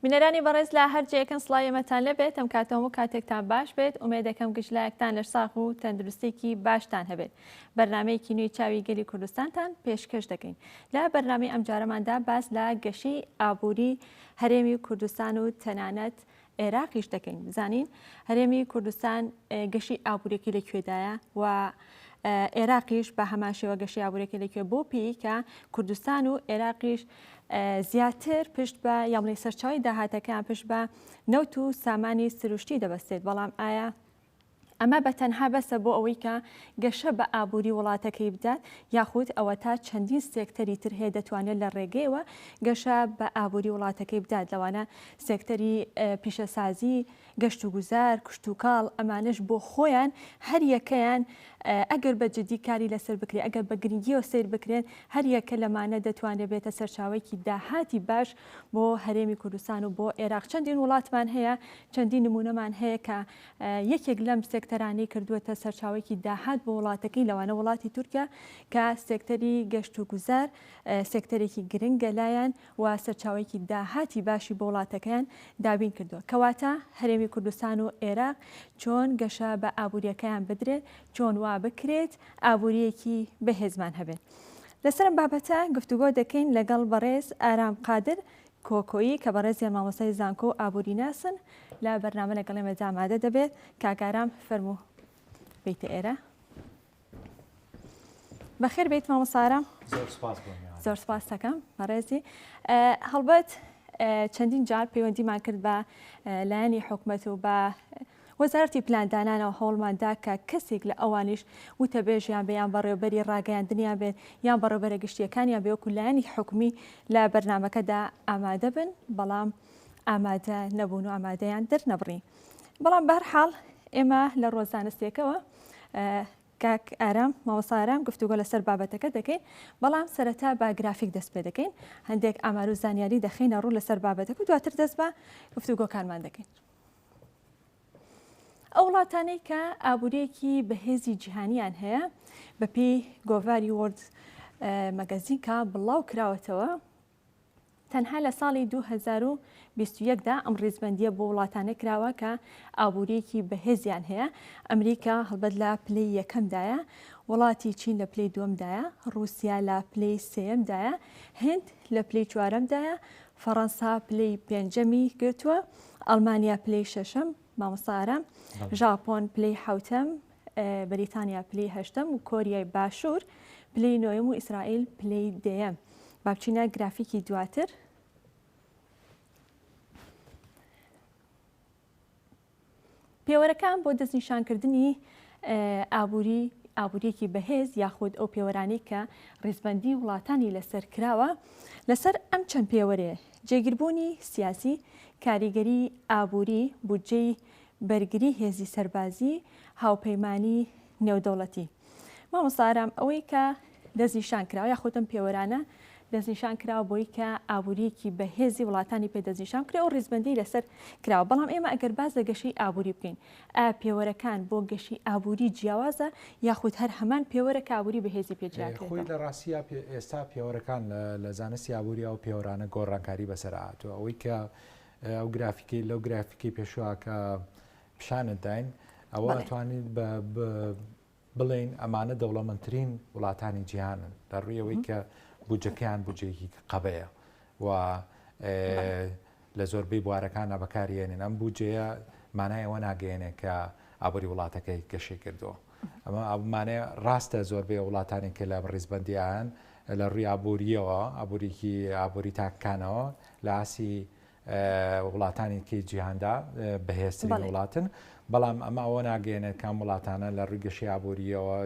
بینەرانی بەڕێز لە هەر جێیەکن سڵاوی ئێمەتان لێبێت ئەم کاتە هەموو کاتێکتان باش بێت ئومێدەکەم گشت لایەکتان لەش ساغ و تەندروستێکی باشتان هەبێت بەرنمەیەکی نوێی چاوی گەلی کوردستانتان پێشکەش دەکەین لە بەرنمەی ئەمجارەماندا باس لە گەشەی ئابووری هەرێمی کوردستان و تەنانەت عێراقیش دەکەین بزانین هەرێمی کوردستان گەشی ئابوورێکی لە کوێدایە و عێراقیش بە هەمان شێوە گەشەی ئابوورەکەی لە کوێ بۆ پێی کە کوردستان و عێراقیش زیاتر پشت بە یاڵی سەرچاوی داهاتەکەیان پشت بە نەوت و سامانی سروشتی دەبەستێت بەڵام ئایا ئەمە بە تەنها بەسە بۆ ئەوەی کە گەشە بە ئابووری وڵاتەکەی بدات یاخود ئەوە تا چەندین سێکتەری تر هەیە دەتوانێت لە ڕێگەیەوە گەشە بە ئابووری وڵاتەکەی بدات لەوانە سێکتەری پیشەسازی گەشتوگوزار، کشتوکاڵ، ئەمانەش بۆ خۆیان هەر یەکەیان ئەگەر بە جدی کاری لەسەر بکرێت، ئەگەر بە گرنگیەوە سەیر بکرێن، هەر یەکە لەمانە دەتوانێت بێتە سەرچاوەیەکی داهاتی باش بۆ هەرێمی کوردستان و بۆ ئێراق. چەندین وڵاتمان هەیە، چەندین نمونەمان هەیە کە یەکێک لەم سێکتەرانەی کردووەتە سەرچاوەیەکی داهات بۆ وڵاتەکەی، لەوانە وڵاتی تورکیا کە سێکتەری گەشتوگوزار سێکتەرێکی گرنگە لایان و سەرچاوەیەکی داهاتی باشی بۆ وڵاتەکەیان دابین کردووە. کەواتە هەرێمی کوردستان و ئێراق چۆن گەشە بە ئابوورییەکەیان بدرێت، چۆن وا بکرێت ئابوورییەکی بەهێزمان هەبێت؟ لەسەر ئەم بابەتە گفتوگۆ دەکەین لەگەڵ بەڕێز ئارام قادر کۆکۆیی کە بەڕێزیان مامۆستای زانکۆ و ئابووریناسن لە بەرنامە لەگەڵ ئێمەدا ئامادە دەبێت. کاک ئارام فەرموو بیتە ئێرە. بەخێر بیت مامۆستا ئارام. زۆر سپاس بۆ میوانی. زۆر سپاس دەکەم بەڕێزی. هەڵبەت چەندین جار پەیوەندیمان کرد بە لایەنی حکومەت و بە وەزارەتی پلاندانانەوە هەوڵمان دا کە کەسێک لە ئەوانیش وتەبێژیان بێ یان بەڕێوبەری ڕاگەیاندنیان بێت یان بەڕێوبەرە گشتیەکانیان بێ وەکو لایەنی حکومی لە بەرنامەکەدا ئامادە بن بەڵام ئامادە نەبوون و ئامادەیان دەرنەبڕی. بەڵام بەهەرحاڵ ئێمە لە ڕووە زانستیەکەوە کاک ئارام مامۆستا ئارام گفتوگۆ لەسەر بابەتەکە دەکەین بەڵام سەرەتا بە گرافیک دەست پێ دەکەین هەندێک ئامار و زانیاری دەخینە ڕوو لەسەر بابەتەکە و دواتر دەست بە گفتوگۆکانمان دەکەین. ئەو وڵاتانەی کە ئابووریەکی بەهێزی جیهانیان هەیە بەپێی گۆڤاری World Magazine کە بڵاو کراوەتەوە تەنها لە ساڵی 2021 دا ئەم ڕیزبەندییە بۆ وڵاتانە کراوە کە ئابوورییەکی بەهێزیان هەیە، ئەمریکا هەڵبەت لە پلەی یەکەمدایە، وڵاتی چین لە پلەی دووەمدایە، ڕووسیا لە پلەی سێیەمدایە، هند لە پلەی چوارەمدایە، فەڕەنسا پلەی پێنجەمی گرتووە، ئەڵمانیا پلەی شەشەم، مامۆستا ئارام، ژاپۆن پلەی حەوتەم، بەریتانیا پلەی هەشتەم و کۆریای باشوور پلەی نۆیەم و ئیسرائیل پلەی دەیەم. با بچینە گرافیکی دواتر. پێوەرەکان بۆ دەستنیشانکردنی ئابووری ئابووریەکی بەهێز یاخود ئەو پێوەرانەی کە ڕیزبەندی وڵاتانی لەسەر کراوە لەسەر ئەم چەند پێوەرێ جێگیربوونی سیاسی کاریگەری ئابووری بودجەی بەرگری هێزی سەربازی هاوپەیمانی نێودەوڵەتی. مامۆستا ئارام ئەوەی کە دەستنیشان کراوە یاخود ئەم پێوەرانە دەستنیشان کراوە بۆی کە ئابووریەکی بەهێزی وڵاتانی پێ دەستنیشان بکرێ و ڕیزبەندی لەسەر کراوە بەڵام ئێمە ئەگەر باس لە گەشەی ئابووری بکەین ئایا پێوەرەکان بۆ گەشەی ئابووری جیاوازە یاخود هەر هەمان پێوەرە کە ئابووری بەهێزی پێ جیاکرێتەوە؟ خۆی لە ڕاستیا ئێستا پێوەرەکان لە زانستی ئابووری ئەو پێوەرانە گۆڕانکاری بەسەر هاتووە ئەوەی کە ئەو گرافیکەی لەو گرافیکەی پێشوە کە پیشانت داین ئەوە ئەتوانیت بە بڵێین ئەمانە دەوڵەمەندترین وڵاتانی جیهانن لە ڕووی ئەوەی کە بودجەکەیان بودجەیەکی قەبەیە و لە زۆربەی بوارەکانە بەکارێنن ئەم بودجەیە مانای ئەوە ناگەیەنێ کە ئابووری وڵاتەکەی گەشەی کردووە ئەمە ئەمانەیە ڕاستە زۆربەی وڵاتانی کە لە ڕیزبندیان لە ڕووی ئابووریەوە ئابووریکی ئابووری تاکانەوە لە ئاسی وڵاتانی کەی جیهاندا بەهێزترین وڵاتن بەڵام ئەمە ئەوە ناگەێنێت کام وڵاتانە لە ڕووی گەشەی ئابووریەوە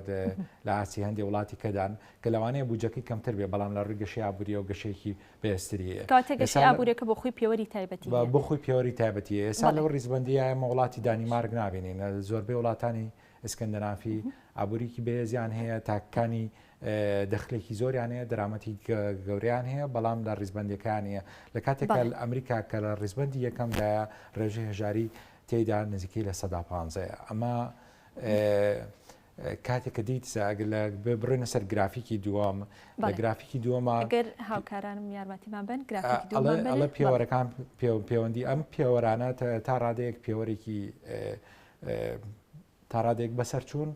لە ئاسی هەندێک وڵاتی کەدان کە لەوانەیە بودجەکەی کەمتر بێ بەڵام لە ڕووی گەشەی ئابووریەوە گەشەیەکی بەهێزتری هەیە. کەواتە گەشەی ئابووریەکە بۆ خۆی پێوەری تایبەتی هەیە. بۆ خۆی پێوەری تایبەتی هەیە. ئێستا لەو ڕیزبەندییە ئێمە وڵاتی دانیمارک نابینین. زۆربەی وڵاتانی ئیسکەندەنافی ئابووریکی بەهێزیان هەیە، تاکەکانی دەخلێکی زۆریان هەیە، دەرامەتی گەورەیان هەیە، بەڵام لە ڕیزبەندیەکان نییە. لە کاتێکا ئەمریکا کە لە ڕیزبەندی یەکەمدایە، ڕێژەی هەژاری تێیدا نزیکەی 15%یە. ئەمە. کاتێک کە دیت ئەگەر لە بڕۆینە سەر گرافیکی دووەم لە گرافیکی دووەمە گەر هاوکارانم یارمەتیمان بن گرافیکی دووەم ئەڵێ پێوەرەکان پەیوەندی ئەم پێوەرانە تا ڕادەیەک پێوەرێکی تا ڕادەیەک بەسەرچوون،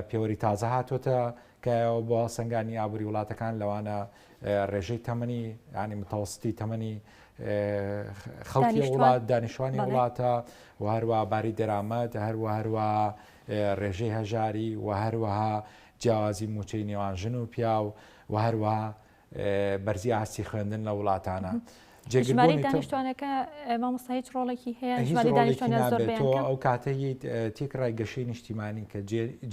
پێوەری تازە هاتۆتە کایەوە بۆ هەڵسەنگانی ئابووری وڵاتەکان لەوانە ڕێژەی تەمەنی ینی متەوەستی تەمەنی خەڵکی وڵات دانیشتوانی وڵاتە و هەروە باری دەرامەت هەروە هەروە ڕێژەی هەژاری و هەروەها جیاوازی موچەی نێوان ژن و پیاو و هەروەها بەرزی ئاستی خوێندن لە وڵاتانە. ژمارەی دانیشتوانەکە مامۆستا هیچ ڕۆڵێکی هەیە؟ هیچ ڕۆڵێکی نابێت. تۆ ئەو کاتەی تێکڕای گەشەی نیشتیمانی کە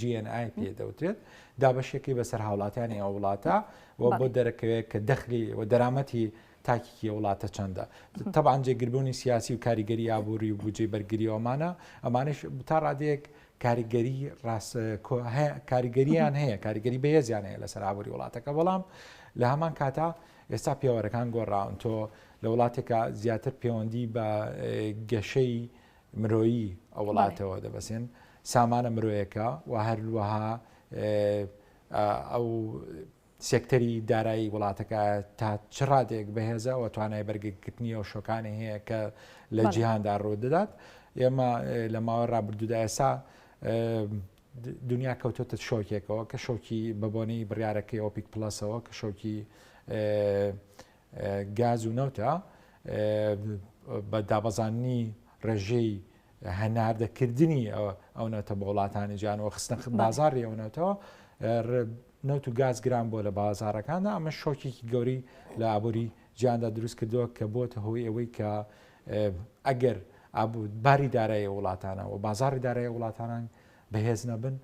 GNI پێ دەوترێت دابەشێکی بەسەر هاوڵاتیانی ئەو وڵاتە و بۆ دەرەکەوێت کە دەخلی و دەرامەتی تاکێکی وڵاتە چەندە. تەبعەن جێگربوونی سیاسی و کاریگەری ئابووری و بودجەی بەرگری ئەمانە ئەمانش تا ڕادەیەک کاریگەری ڕاست کاریگەریان هەیە کاریگەری بەهێزیان هەیە لەسەر ئابووری وڵاتەکە بەڵام لە هەمان کاتا ئێستا پێوەرەکان گۆڕاون تۆ لە وڵاتێکە زیاتر پەیوەندی بە گەشەی مرۆیی ئەو وڵاتەوە دەبەسێن سامانە مرۆیەکە و هەروەها ئەو سێکتەری دارایی وڵاتەکە تا چ ڕادەیەک بەهێزە و توانای بەرگەگرتنی ئەو شۆکانی هەیە کە لە جیهاندا ڕوودەدات ئێمە لە ماوەی ڕابردوودا ئێستا دنیا کەوتۆتە شۆکێکەوە کە شۆکی بەبۆنەی بڕیارەکەی ئۆپیک پلەسەوە کە شۆکی گاز و نەوتە بە دابەزاننی ڕێژەی هەناردەکردنی ئەو نەوتە بۆ وڵاتانی جیهان و خستنە بازاڕی ئەو نەوتەوە نەوت و گاز گران بووە لە بازاڕەکاندا ئەمە شۆکێکی گەورەی لە ئابووری جیهاندا دروست کردووە کە بۆتە هۆی ئەوەی کە ئەگەر باری دارایی وڵاتانە و بازاڕی دارایی وڵاتانان بەهێز نەبن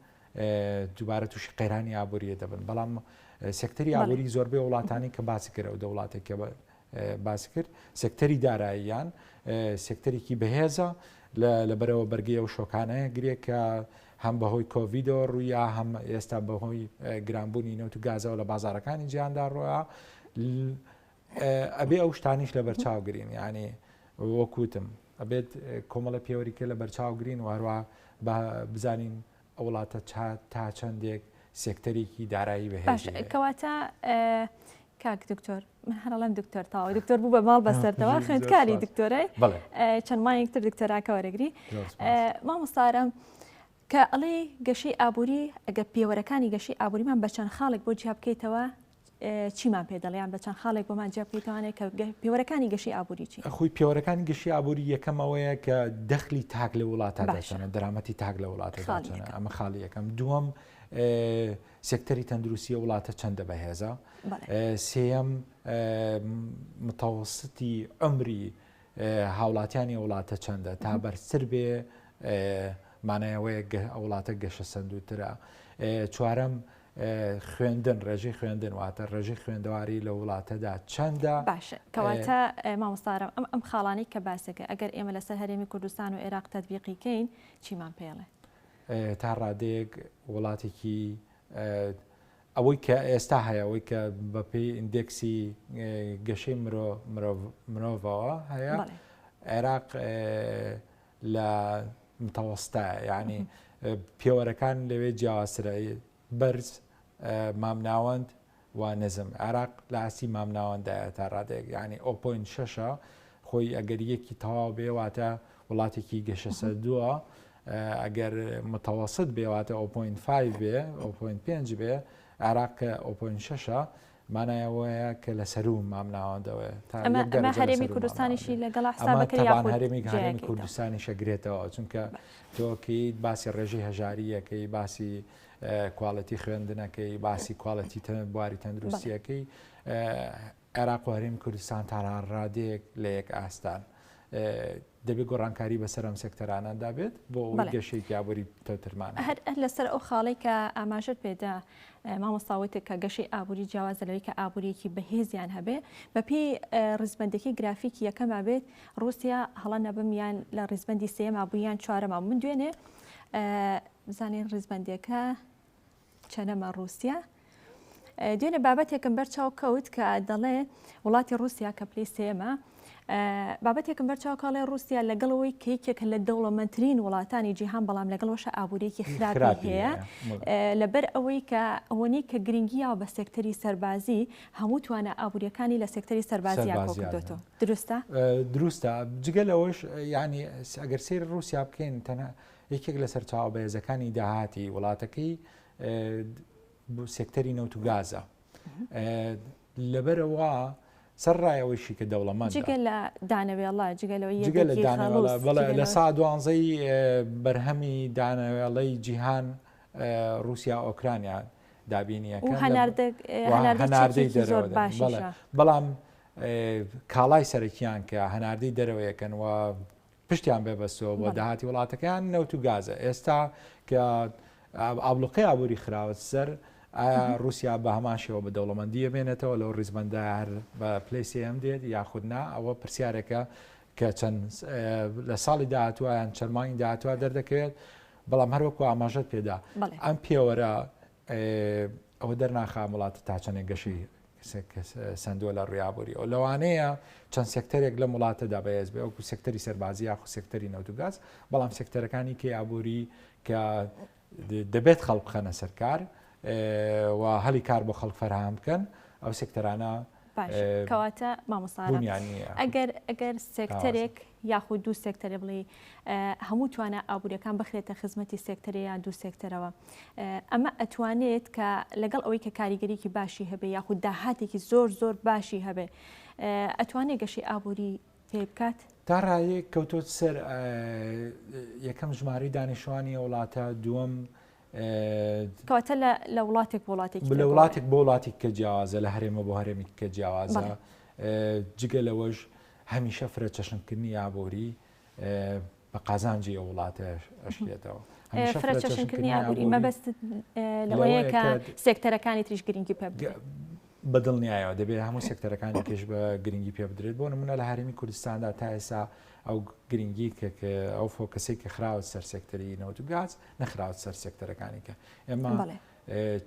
دووبارە تووشی قەیرانی ئابووریە دەبن بەڵام سێکتەری ئابووری زۆربەی وڵاتانی کە باسی کرد ئەو دەوڵاتێک کە باسی کرد سێکتەری داراییان سێکتەرێکی بەهێزە لەبەرەوە بەرگەی ئەو شۆکانەیە گرێ کە هەم بەهۆی کۆڤیدەوە ڕوویا هەم ئێستا بەهۆی گرانبوونی نەوت و گازەوە لە بازارەکانی جیهاندا ڕۆیا ئەبێ ئەو شتانیش لە بەرچاو گرین یعنی وەکوتم ئەبێت کۆمەڵە پێوەریکە لە بەرچاو گرین و هەروە بزانین ئەو وڵاتە تا چەندێک سێکتەرێکی دارایی بەهێزی باش کەواتە کاک دکتۆر من هەرڵم دکتۆر تاوە دکتۆر بوو بە ماڵ بەسەرتەوە خوێندکاری دکتۆرای چەند مانگێک تر دکتۆراکە وەرەگری مامۆستارم کە ئەڵێ گەشەی ئابووری ئەگە پێوەرەکانی گەشەی ئابووریمان بە چەند خاڵێک بۆ جیا بکەیتەوە چیمان پێ دەڵێ یان بە چەند خاڵێک بۆمان جیا بکەیتەوانێ کە پێوەرەکانی گەشەی ئابووری چین؟ خۆی پێوەرەکانی گەشەی ئابووری یەکەم ئەوەیە کە دەخلی تاک لە وڵاتدا چەنە، دەرامەتی تاک لە وڵاتدا چەنە، ئەمە خاڵی یەکەم. دووەم سێکتەری تەندروستی وڵاتە چەندە بەهێزە. سێیەم متەوەستی عومری هاوڵاتیانی وڵاتە چەندە تا بەرزتر بێ مانای ئەوەیە وڵاتە گەشەسەندووترە. چوارەم خوێندن، ڕێژەی خوێندن واتە ڕێژەی خوێندەواری لە وڵاتەدا چەندە؟ باشە کەواتە مامۆستا ئارام ئەم ئەم خاڵانەی کە باسەکە ئەگەر ئێمە لەسەر هەرێمی کوردستان و عێراق تەتبیقی کەین چیمان پێڵێ؟ تا ڕادەیەک وڵاتێکی ئەوەی کە ئێستا هەیە ئەوەی کە بەپێی ئیندێکسی گەشەی مرۆڤەوە هەیە عێراق لە متەوەستایە یعنی پێوەرەکان لەوێ جیاوازترە بەرز مامناوەند و نزم عێراق لە ئاستی مامناوەندایە تا ڕادەیەک یعنی 0.6 خۆی ئەگەر یەکی تەواو بێ واتە وڵاتێکی گەشەسەندووە ئەگەر متەوەسط بێ واتە 0.5 بێ 0.5 بێ عێراق کە 0.6 مانای ئەوەیە کە لە سەروو مامناوەندەوەیە تا ئەمە یەک ئەمە دەرەجە لە هەرێمی سەروو کوردستانیشی مامناوەندەیە. لەگەڵا ئەمە حساب بکرێ تەبعەن یاخود هەرێمی هەرێمی جیایەکەیتەوە؟ کوردستانیش ئەگرێتەوە چونکە تۆ کەیت باسی ڕێژەی هەژارییەکەی باسی کواڵێتی خوێندنەکەی باسی کواڵێتی بواری بەڵێ. تەندروستییەکەی عێراق و هەرێمی کوردستان تا ڕادەیەک لە یەک ئاستان. دەبێت گۆڕانکاری بەسەر ئەم سێکتەرانەدا بێت بۆ ئەوەی گەشەیەکی ئابووری پتەوترمان هەر لەسەر ئەو خاڵەی کە ئاماژەت پێدا مامۆستا وتت کە گەشەی ئابووری جیاوازە لەوەی کە ئابووریەکی بەهێزیان هەبێ بەپێی ڕیزبەندەکەی گرافیکی یەکەما بێت ڕووسیا هەڵە نەبم یان لە ڕیزبەندی سێما بوو یان چوارەما من دوێنێ بزانین ڕیزبەندەکە چەنەمە ڕووسیا دوێنێ بابەتێکم بەر چاو کەوت کە دەڵێ وڵاتی ڕووسیا کە پلەی سێمە. بابەتێکم بەرچاو کاڵێ ڕووسیا لەگەڵ ئەوەی کە یەکێکە لە دەوڵەمەندترین وڵاتانی جیهان بەڵام لەگەڵ وەشە ئابووریەکی خراپی هەیە لەبەر ئەوەی کە ئەوەنەی کە گرنگی یاوە بە سێکتەری سەربازی هەموو توانا ئابووریەکانی لە سێکتەری سەربازییا کۆکردۆتەوە دروستە؟ دروستە جگە لەوەش یعنی ئەگەر سەیری ڕووسیا بکەین تەنها یەکێک لە سەرچاوە بەهێزەکانی داهاتی وڵاتەکەی سێکتەری نەوت و گازە لەبەرئەوە سەرڕای ئەوەیشی کە دەوڵەمەندە. جگە لە دانەوێڵە، جگە لەوەی جگە لە دانەوێڵە، بەڵێ لە سا دوانزەی بەرهەمی دانەوێڵەی جیهان ڕووسیا ئۆکرانیا دابینی ئەکەن و هەناردەی زۆر باشیشە. بەڵام کاڵای سەرەکیان کە هەناردەی دەرەوەیەکەن و پشتیان بێ بەستەوە بۆ داهاتی وڵاتەکەیان نەوت و گازە ئێستا کە ئابلوقەی ئابووری خراوەت سەر ئایا رووسیا بە هەمان شێوە بە دەوڵەمەندی ئەمێنێتەوە لەو ڕیزبەندە هەر بە پلەی سێیەم دێت یاخود نا ئەوە پرسیارێکە کە چەند لە ساڵی داهاتووە یان چەند مانگی داهاتووە دەردەکەوێت بەڵام هەروەکو ئاماژەت پێدا ئەم پێوەرە ئەوە دەرناخا وڵاتە تا چەندێک گەشەی سەندووە لە ڕووی ئابووریەوە. لەوانەیە چەند سێکتەرێک لەم وڵاتەدا بەهێز بێ وەکو سێکتەری سەربازی یاخود سێکتەری نەوت و گاز، بەڵام سێکتەرەکانی کەی ئابووری کە دەبێت خەڵک بخەنە سەر کار و هەلی کار بۆ خەڵک فەراهەم بکەن ئەو سێکتەرانە کەواتە مامۆستا ئەگەر ئەگەر سێکتەرێک یاخود دوو سێکتەرێ بڵێی هەموو توانا ئابووریەکان بخرێتە خزمەتی سێکتەرێ یان دوو سێکتەرەوە ئەمە ئەتوانێت کە لەگەڵ ئەوەی کە کاریگەریکی باشی هەبێ یاخود داهاتێکی زۆر زۆر باشی هەبێ ئەتوانێت گەشەی ئابووری پێ بکات؟ تا ڕایەک کەوتۆت سەر یەکەم ژمارەی دانیشتوانی وڵاتە دووەم کەواتە لە وڵاتێک بۆ وڵاتێکی لە وڵاتێک بۆ وڵاتێک کە جیاوازە لە هەرێمە بۆ هەرێمیک کە جیاوازە جگە لەوەش هەمیشە فرەچەشنکردنی ئابووری بە قازانجی ئەو وڵاتە ئەشکێتەوە. فرەچەشنکردنی ئابووری مەبەست لەوەیە کە سێکتەرەکانی تریش گرنگی پێ بدرێت. بە دڵنیایەوە دەبێت هەموو سێکتەرەکانی کەش بە گرنگی پێ بدرێت بۆ نمونە لە هەرێمی کوردستاندا تا ئێستا ئەو گرنگی کە ئەو focus ەی کە خراوە سەر سێکتەری نەوت و گاز نەخراوە سەر سێکتەرەکانی کە ئێمە